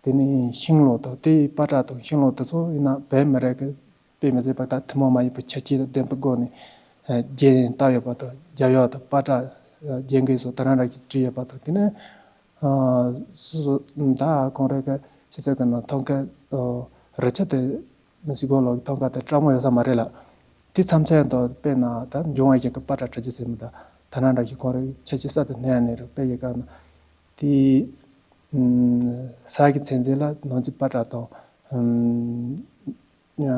དེ་ནས་ཤིང་ལོ་དང་། དེའི་པ་ཏྲ་དང་ཤིང་ལོ་དེ་ཚོ་ཡིན་ན་བོད་མི་རིགས་ཀྱི་དཔེ་མི་སྲིད་པ་ད་ཐུན་མོང་མ་ཡིན་པའི་ཁྱད་ཆོས་དང་ལྡན་པའི་སྒོ་ནས་ཨ་རྒྱན་བཏགས་ཡོད་པ་དང་། རྒྱབ་ཡོལ་དང་པ་ཏྲ་ཨ་རྒྱན་གོས་སོགས་དེ་འདྲ་འདྲ་ཞིག་བྲིས་ཡོད་པ་དང་། དེ་ནས། ཨ་སུ་ད་ཁོང་རང་གི་ཕྱི་ཚུལ་གྱི་ནང་ཐང་ཀའི་ཨ་རི་ཆ་དེ་གཟིགས་སྐོར་ལ་ཐང་ཀ་དེ་སྤྲང་མོ་ཡོད་ས་མ་རེད་ལ། དེ་མཚམས་མཚམས་དུ་དཔེར་ན་ད་འབྱུང་བ་ཞིག་གི་པ་ཏྲ་བྲི་རྒྱུ་ཟེར་མི་ད་ད་ན་འདྲ་ཞིག་ཁོང་རང་ཕྱི་ཕྱི་ས་དེ་གནས་ནས་རུ་དཔེ་ཡི་ག་ན་དེ་ཨུམ་ས་གི་ཚན་རྩལ་ལ་ནང་ཚིག་པ་ཏྲ་དང་ཨུམ། ཨ་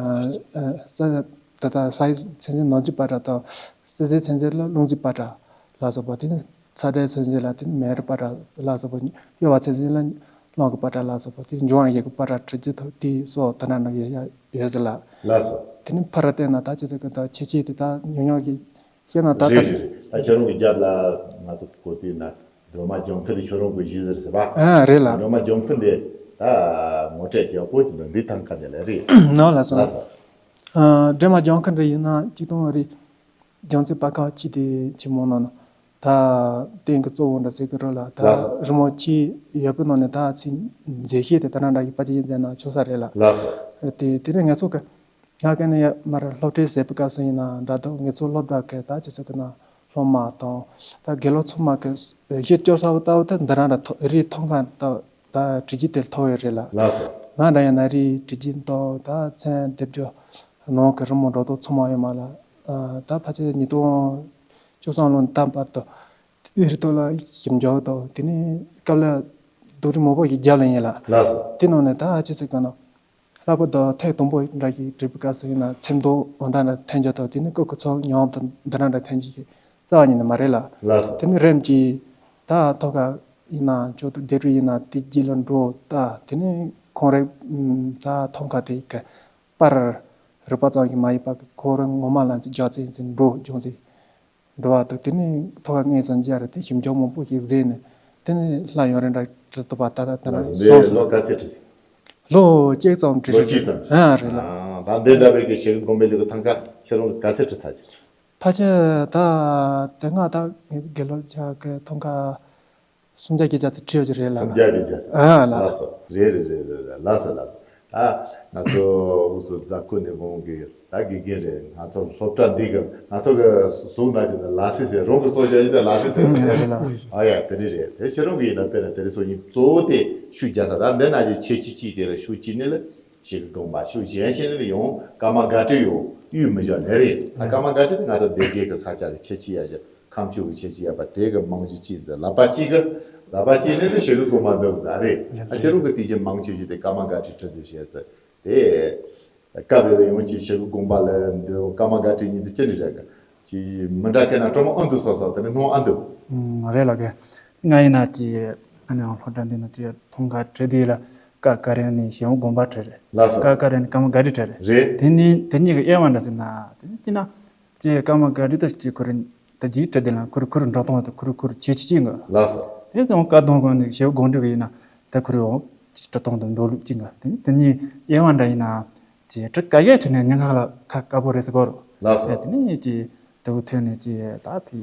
ཨ་ས་ ད་ལྟ་ས་ཡི་ཚད་འཛིན་ནོར་གྱི་པ་ཏྲ་དང་། བསིལ་ཟེར་ཚད་འཛིན་ལ་རླུང་གི་པ་ཏྲ་ལ་སོགས་པ། དེ་ནི་ཚ་དྲོད་ཚད་འཛིན་ལ་དེ་ནི་མེ་རི་པ་ཏྲ་ལ་སོགས་པ། གཡོ་བ་ཚད་འཛིན་ལ་རླུང་གི་པ་ཏྲ་ལ་སོགས་པ། དེ་འབྱུང་བ་ཡི་གེ་པ་ཏྲ་དྲུག་ཅུ་ཐོབ་དེ་སོགས་ད་ན་ན་ཡོད་ཡོད་ཟེར་ལ། ལགས་སོ། དེ་ནི་ཕར་བལྟས་ན་ད་ཅི་ཟེར་གི་ད་ཁྱད་ཆོས་དེ་ད་ཉུང་ཉུང་གི་ཤེས་ན་ད་རེད་ད། རེད་རེད། ད་ཁྱེད་རང་གི་རྒྱབ་ལ་ང་ཚོ་གོ་དུས་ན་སྒྲོལ་མ་ལྗང་ཁུ་དེ་ཁྱོད་རང་གི་གཞི་ཟེར་ཟེར་བ། ཨ་རེད་ལ། སྒྲོལ་མ་ལྗང་ཁུ་འདི་ད་ངོ་སྤྲད་ཡག་པོ་ཞིག་འདུག་འདི་ཐང་ཁ་འདི་ལ་རེད། ནོ་ལ་སོ། ལགས་སོ། ཨ་སྒྲོལ་མ་ལྗང་ཁུ་འདི་ཡིན་ན་གཅིག་སྟོང་རེད། རྒྱལ་རྩེ་པར་ཁང་སྤྱི་བདེ་ཆེན་མོ་ནང་ན་ད་རྟེན་གྱི་གཙོ་བོ་འདྲ་ཟེར་གི་རེད་ལ། ད་ལགས་སོ། རི་མོ་ཆེ་ཡོད་པའི་ནང་ནས་ད་ཚིག་མཛེས་ཤོས་དེ་ད་ན་འདྲ་གི་པ་ཅི་ཡིན་ཟེར་ན་ཆོག་ས་རེད་ལ། ལགས་སོ། དེ་དེ་ནས་ང་ཚོ་གི་ང་ག་ནས་ཡ་མར་སློབ་ཁྲིད་ཟེར་བའི་སྐབས་སུ་ཡིན་ན་འདྲ་འདུག་ངེད་ཚོ་སློབ་གྲྭ་གི་ད་ཅི་ཟེར་གི་ན་སློབ་མ་དང་ད་དགེ་སློབ་ཚང་མ་གི་གཞི་བཅོལ་ས་བོ་ལྟ་བུ་ད་འདི་རང་འདྲ་ཐོ་རིའི་ཐང་ཁ་ད་ད་དྲི་ཇི་དེར་ཐོ་བའི་རེད་ལ། ལགས་སོ། ང་འདྲ་ཡིན་ན་རིའི་དྲི་ཇི་དང་ད་ཚན་སྡེབ་སྦྱོར་ནང་གི་རི་མོ་འགྲོ་དོ་ཚང་མ་ཡོད་མ་ལ། ད་ཕལ་ཆེར་ཉིས་སྟོང་བཅུ་གསུམ་ལོ་ནས་ད་བར་དུ་རི་ཐོག་ལ་ཞིབ་འཇུག་དང་དེ་ནས་སྐབས་ལ་རྡོ་རིང་མང་པོ་ཞིག་བརྒྱབ་ལ་ཡིན་ལ། ལགས་སོ། དེ་ནང་ནས་ད་ཅི་ཟེར་གི་ན། ལྷག་པར་དུ་ཐེངས་དང་པོ་འདྲ་ཞིག་བྲིས་པའི་སྐབས་སུ་ཡིན་ན་ཚེམ་དང་འོ་འདྲ་འདྲ་འཐེན་རྒྱུ་དང་དེ་ནི་སྐུ་ཁུ་ཚོ་ཉམས་དང་འདི་འདྲ་འདྲ་འཐེན་རྒྱུ་ཞིག་རྩ་བ་ཉིད་ནས་མ་རེད་ལ། ལགས་སོ། དེ་ནི་རིམ་གྱིས་ད་ཐོག་ཁ་ཡིན་ན་ཅོག་ཏུ་སྡེབ་རིས་ཡིན་ན་དེ་རྗེས་ལ་འགྲོ་ད་དེ་ནི་ཁོང་རེ་ད་ཐོག་ཁ་དེ་གི་པར་རིག་པ་ཙམ་ཞིག་མ་ཡིན་པ་གི་ཁོང་རེ་ངོ་མ་ལ་ཚིག་རྒྱག་ཚིག་ཚིག་འགྲོ་སྦྱོང་ཚིག་འགྲོ་བ་དང་དེ་ནས་ཐོག་ཁ་ངེས་ཙམ་རྒྱ་རེ་དེ་ཞིབ་འཇུག་མང་པོ་ཞིག་མཛད་ནས་དེ་ནས་ལྷ་ཡོན་རེ་འདྲ་འབྲི་ཐུབ་པ་ད་ལྟ་དེ་ལ་ལགས་སོ། སོང་འདི་སོང་། ལོ་ག་ཚོད་བྲིས་སོང་། ལོ་གཅིག་ཙམ་བྲིས། ལོ་གཅིག་ཙམ། ཨ་རེད་ལ། ཨ་ད་འདི་འདྲ་བའི་གི་ཞིག་དགོན་པའི་ལུགས་ཐང་ཀ་ཁྱེད་རང་ག་ཚོད་བྲིས་ཚར་ཅིག་ཕལ་ཆེར་ད་དེ་སྔ་ད་དགེ་སློབ་ཆ་གི་ཐང་ཀ་སུམ་བརྒྱ་བརྒྱད་བརྒྱ་ཚོ་བྲིས་ཡོད་ཀྱི་རེད་ལ། སུམ་བརྒྱ་བརྒྱད་བརྒྱ་ཚོ། ཨ་ལ། ལགས་སོ། རེད་རེད་རེད་རེད་རེད། ལགས་སོ་ལགས་སོ། ད་ང་ཚོ་འུ་ཚོ་རྫ་ཁུ་ནས་འོང་གི་ད་དགེ་རྒན་རེད། ང་ཚོ་སློབ་གྲྭ་འདི་གི་ང་ཚོ་གི་གཟུགས་ན་གི་ལ་སི་ཟེར་རོང་གི་སོ་བྱ་ཡི་ད་ལ་སི་ཟེར། ཨ་ཡ་དེ་རེད་རེད། དེ་ཁྱེད་རང་གི་ཡིན་ན་དཔེར་ན་དེ་རེད་སོ་ཡིན་གཙོ་བོ་དེ་ཤུགས་རྒྱག་ས་ད་འདི་ན་ཅི་ཆེ་ཆི་ཆི་དེ་ལ་ཤུགས་ཅི་ནི་ལ་ཞིག་གི་དགོངས་པ་ཤུགས་གཞན་ཞིག་ནི་ལ་ཡོང་ཀརྨ་སྒར་བྲིས་ཡོང་གཡུལ་མི་བཞག་ནི་རེད། ད་ཀརྨ་སྒར་བྲིས་དེ་ང་ཚོ་སྡེ་དགེ་གི་ས་ཆ་གི་ཆེ་ཆི་ཡ་ཞིག་ཁམས་ཕྱོགས་ཀྱི་ཁྱད་ཆོས་ཡོད་པ་དེ་གི་མང་ཆེ་ཅི་ཟེར་ལག་པ་གཅིག་གི་ལག་པ་གཅིག་ནི་ནི་ཞེ་གི་དགོངས་པ་འཛོམས་ཟ་རེད། ཨ་ཁྱེད་རང་གི་དེ་གྱི་མང་ཆེ་ཤོས་དེ་ཀརྨ་སྒར་བྲིས་ཁྲོད་དུ་བཤད་ཚེ་དེ་སྐབས་རེ་རེ་ཡོང་གི་ཞེ་གི་དགོངས་པ་ལ་འདི་ཀརྨ་སྒར་བྲིས་གཉིས་དེ་ཅི་ནི་རེད་གི་ཅི་མི་འདྲ་ཁེ་ན་ཀྲོ་མོ་ཨ་འདུ་སོ་སོ་དེ་ནི་སྣང་ཨ་འདུ། ཨུམ་རེད་ལ་གི་ང་ཡིན་ན་ཅི་ཨ་ནི་སློབ་གྲྭ་འདི་ན་ཅི་ཐོང་ཁ་བྲིས་དེ་ལ་ཀ་ཀ་རེ་ནི་ཞེ་གི་དགོངས་པ་བྲིས་རེད། ལགས་སོ། ཀ་ཀ་རེ་ནི་ཀརྨ་སྒར་བྲིས་བྲིས་རེད། རེད། དེ་ནི་དེ་གཉིས་ཀྱི་དབྱེ་བ་འདྲ་ཟེར་ན་དེ་ནི་ཅི་ན། ཅེས་ཀརྨ་སྒར་བྲིས་ད་ཅེས་ཁོ་རེ་ད་ཇིའི་བྲིས་དེ་ལ་ཁོ་རེ་ཁོ་རེ་འགྲོ་སྟངས་དང་ཁོ་རེ་ཁོ་རེ་ཆེ་ཆེ་གཅིག་འགའ། ལགས་སོ། དེ་ཀ་ཀ་གདོང་གང་ནས་ཞེ་བོ་དགོངས་འགྲེལ་གི་ཡིན་ན་ད་ཁོ་རེ་འོ་བྲིས་སྟངས་དང་འགྲོ་ལུགས་གཅིག་འགའ། དེ་ནི་དེ་གཉིས་དབྱེ་བ་འདྲ་ཡིན་ན་ཅེས་བྲིས་དཀའ་ཡས་བྲིས་ནས་ཉག་ཁ་ལ་ཁ་དཀར་པོ་རེད་ཟེར་གོ་རོ། ལགས་སོ། དེ་ནི་ཅེས་དེ་བོ་ཐོན་ནས་ཅེས་ད་ཕི་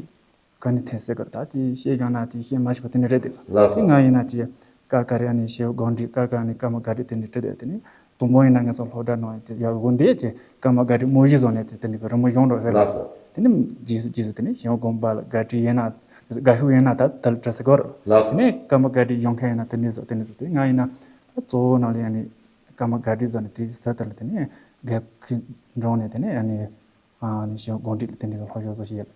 ག་ནས་ཐོན་ཟེར་གོ་རོ། ད་ཅེས་བཤད་ཀྱང་ན་ཅེས་བཤད་མ་ཤེས་པ་དེ་ནི་རེད་དེ། ལགས་སོ། དེ་ང་ཡིན་ན་ཅེས་ཀ་ཀ་རེ་ཨ་ནི་ཞེ་བོ་དགོངས་འགྲེལ་ཀ་ཀ་ནི་ཀརྨ་སྒར་བྲིས་དེ་ནི་བྲིས་དེ་དེ་ནི། དང་པོ་ཡིན་ན་ང་ཚོ་སློབ་གྲྭ་ནང་དེ་ཡར་འོང་དེ་ཅེ་ཀརྨ་སྒར་བྲིས་མོ་གཞི་བཟོ་ནས་དེ་དེ་འདྲ་གི་རི་མོ་གཞུང་འགྲོ་རེད། ལགས་སོ། དེ་ནི་རྗེས་སུ་རྗེས་སུ་དེ་ནི་ཞེ་བོ་དགོངས་པ་ལ་སྒར་བྲིས་ཡིན་ན་སྒར་ཤུག་ཡིན་ན་ད་དལ་བྲིས་སི་གོ་ར། ལགས་སོ། དེ་ནི་ཀརྨ་སྒར་བྲིས་གཞུང་མཁན་ཡིན་ན་དེ་ནི་བཟོ་དེ་ནི་བཟོ་དེ་ང་ཡིན་ན་ད་གཙོ་བོ་ནང་ལ་ཡང་ནི་ཀརྨ་སྒར་བྲིས་བཟོ་ནས་དེ་ས་དེ་ལ་དེ་ནི་སྒར་ཁུག་འགྲོ་ནས་དེ་ནི་ཡང་ནི་ཨ་ནི་ཞེ་བོ་དགོངས་འགྲེལ་དེ་འདྲ་གི་སློབ་སྦྱོང་བཟོ་ཞིག་ཡོད་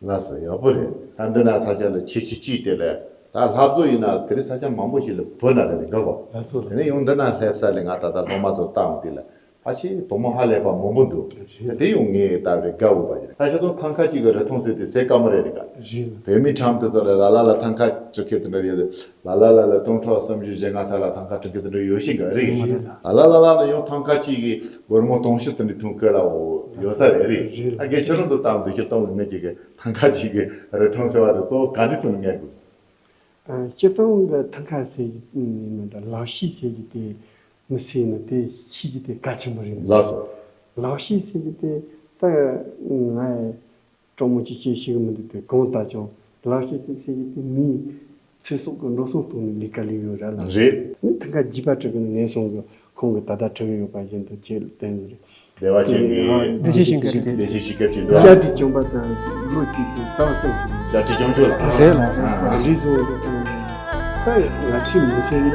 ལ། ལགས་སོ། ཡག་པོ་རེད། ད་འདི་ན་ས་ཆ་ལ་ཆེ་ཆེ་གཅིག་དེ་ལས་ད་ལྷ་བཟོ་ཡིན་ན་དེ་རིང་ས་ཆ་མང་པོ་ཞིག་ལ་བོད་ན་རེད་འགའ་གོ། ལགས་སོ། དེ་ནས་ཡང་འདི་ན་སླེབས་ས་ལས་ང་ད་ལྟ་སློབ་མ་ཚོ་བཏང་དེ་ལ་ཕ་ཆེ་བུ་མོ་ཧ་ལས་པ་མང་པོ་འདུག་རེད། དེ་ཡང་ངས་ལྟ་བའི་དགའ་འོས་པ་ཡིན། ད་ཤ་དང་ཐང་ཁ་གཅིག་གི་རི་ཐང་ཟེར་དེ་ཟེ་དཀའ་མོ་རེད་རེད་ག་རེད། བོད་མི་ཁྲམ་དུ་ཚོ་ལ་ལ་ལ་ལ་ཐང་ཁ་ཅིག་ཁེ་དེ་འདྲ་ཡོད་དེ། ལ་ལ་ལ་ལ་སྟོང་ཕྲག་སུམ་ཅུ་ཞེ་ལྔ་ས་ལ་ཐང་ཁ་ཁྲི་ཁེ་དེ་འདྲ་ཡོད་ཤིང་ག་རེད། ལ་ལ་ལ་ལ་ལ་ཡང་ཐང་ཁ་གཅིག་གི་སྒོར་མོ་དུང་ཕྱུར་དེ་འདྲ་ཐོན་གི་ལ་འོ་ཡོད་ས་རེད་རེད། ཨ་གེ་ཁྱེད་རང་ཚོ་ཏང་འདི་ཁྱེད་གཏོང་གི་མེད་ཅིག་གི་ཐང་ཁ་གཅིག་གི་རི་ཐང་ཟེར་བ་རེད། གཙོ་བོ་ག་འདྲ་ཐོན་ངེས་དགོས། སྤྱིར་བཏང་གི་ཐང་ཁ་ཟེར་གི་མི་འདྲ་ལག་ཤེས་ཟེར་གི་དེ་མི་ཟེར་ན་དེ་ཤེས་ཀྱི་དེ་གལ་ཆེན་པོ་རེད། ལགས་སོ། ལག་ཤེས་ཟེར་གི་དེ་ད་ང་སྤྲང་མོ་ཅིག་ཤེས་ཤེས་གི་མི་འདུག་དེ་གང་ལྟར་ཀྱང་ལག་ཤེས་དེ་ཟེར་གི་དེ་མིའི་ཚེ་སྲོག་གི་འགྲོ་སོང་གཏོང་ནས་ལས་ཀ་ལས་ཡོད་ར་ལ། རེད། ནི་ཐང་ཁ་རྒྱུས་པ་དྲུག་གི་ངན་སོང་གི་ཁོང་གི་ད་ལྟ་དྲུག་ཡོད་པ་བཞིན་དུ་ཁྱེད་ལ་བསྟན་ཟེར། བདེ་བ་ཅན་གྱི། བདེ་ཆེན་ཞིང་ཁམས་ཀྱི། བདེ་ཆེན་ཞིང་ཁམས་ཀྱི་འདུག་བྱ་དེ་བྱུང་བ་དང་ལོ་གཅིག་ཏུ་ཟླ་བ་གསུམ་ཚེ། བྱ་དེ་བྱུང་ཆོག་ལ། རེད་ལ། ཨ། རི་བཟོ་བ་དང་། ད་ང་ཚོའི་མི་ཚེ་ནི་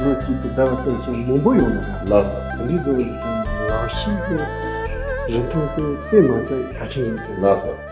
ལོ་གཅིག་ཏུ་ཟླ་བ་གསུམ་ཚེ་མང་པོ་ཡོང་ལ། ལགས་སོ། རི་བཟོ་བ་དང་ལག་ཤེས་ཀྱི་རིན་ཐང་དེ་དཔེ་མ་སྲིད་གལ་ཆེན་རེད། ལགས་སོ།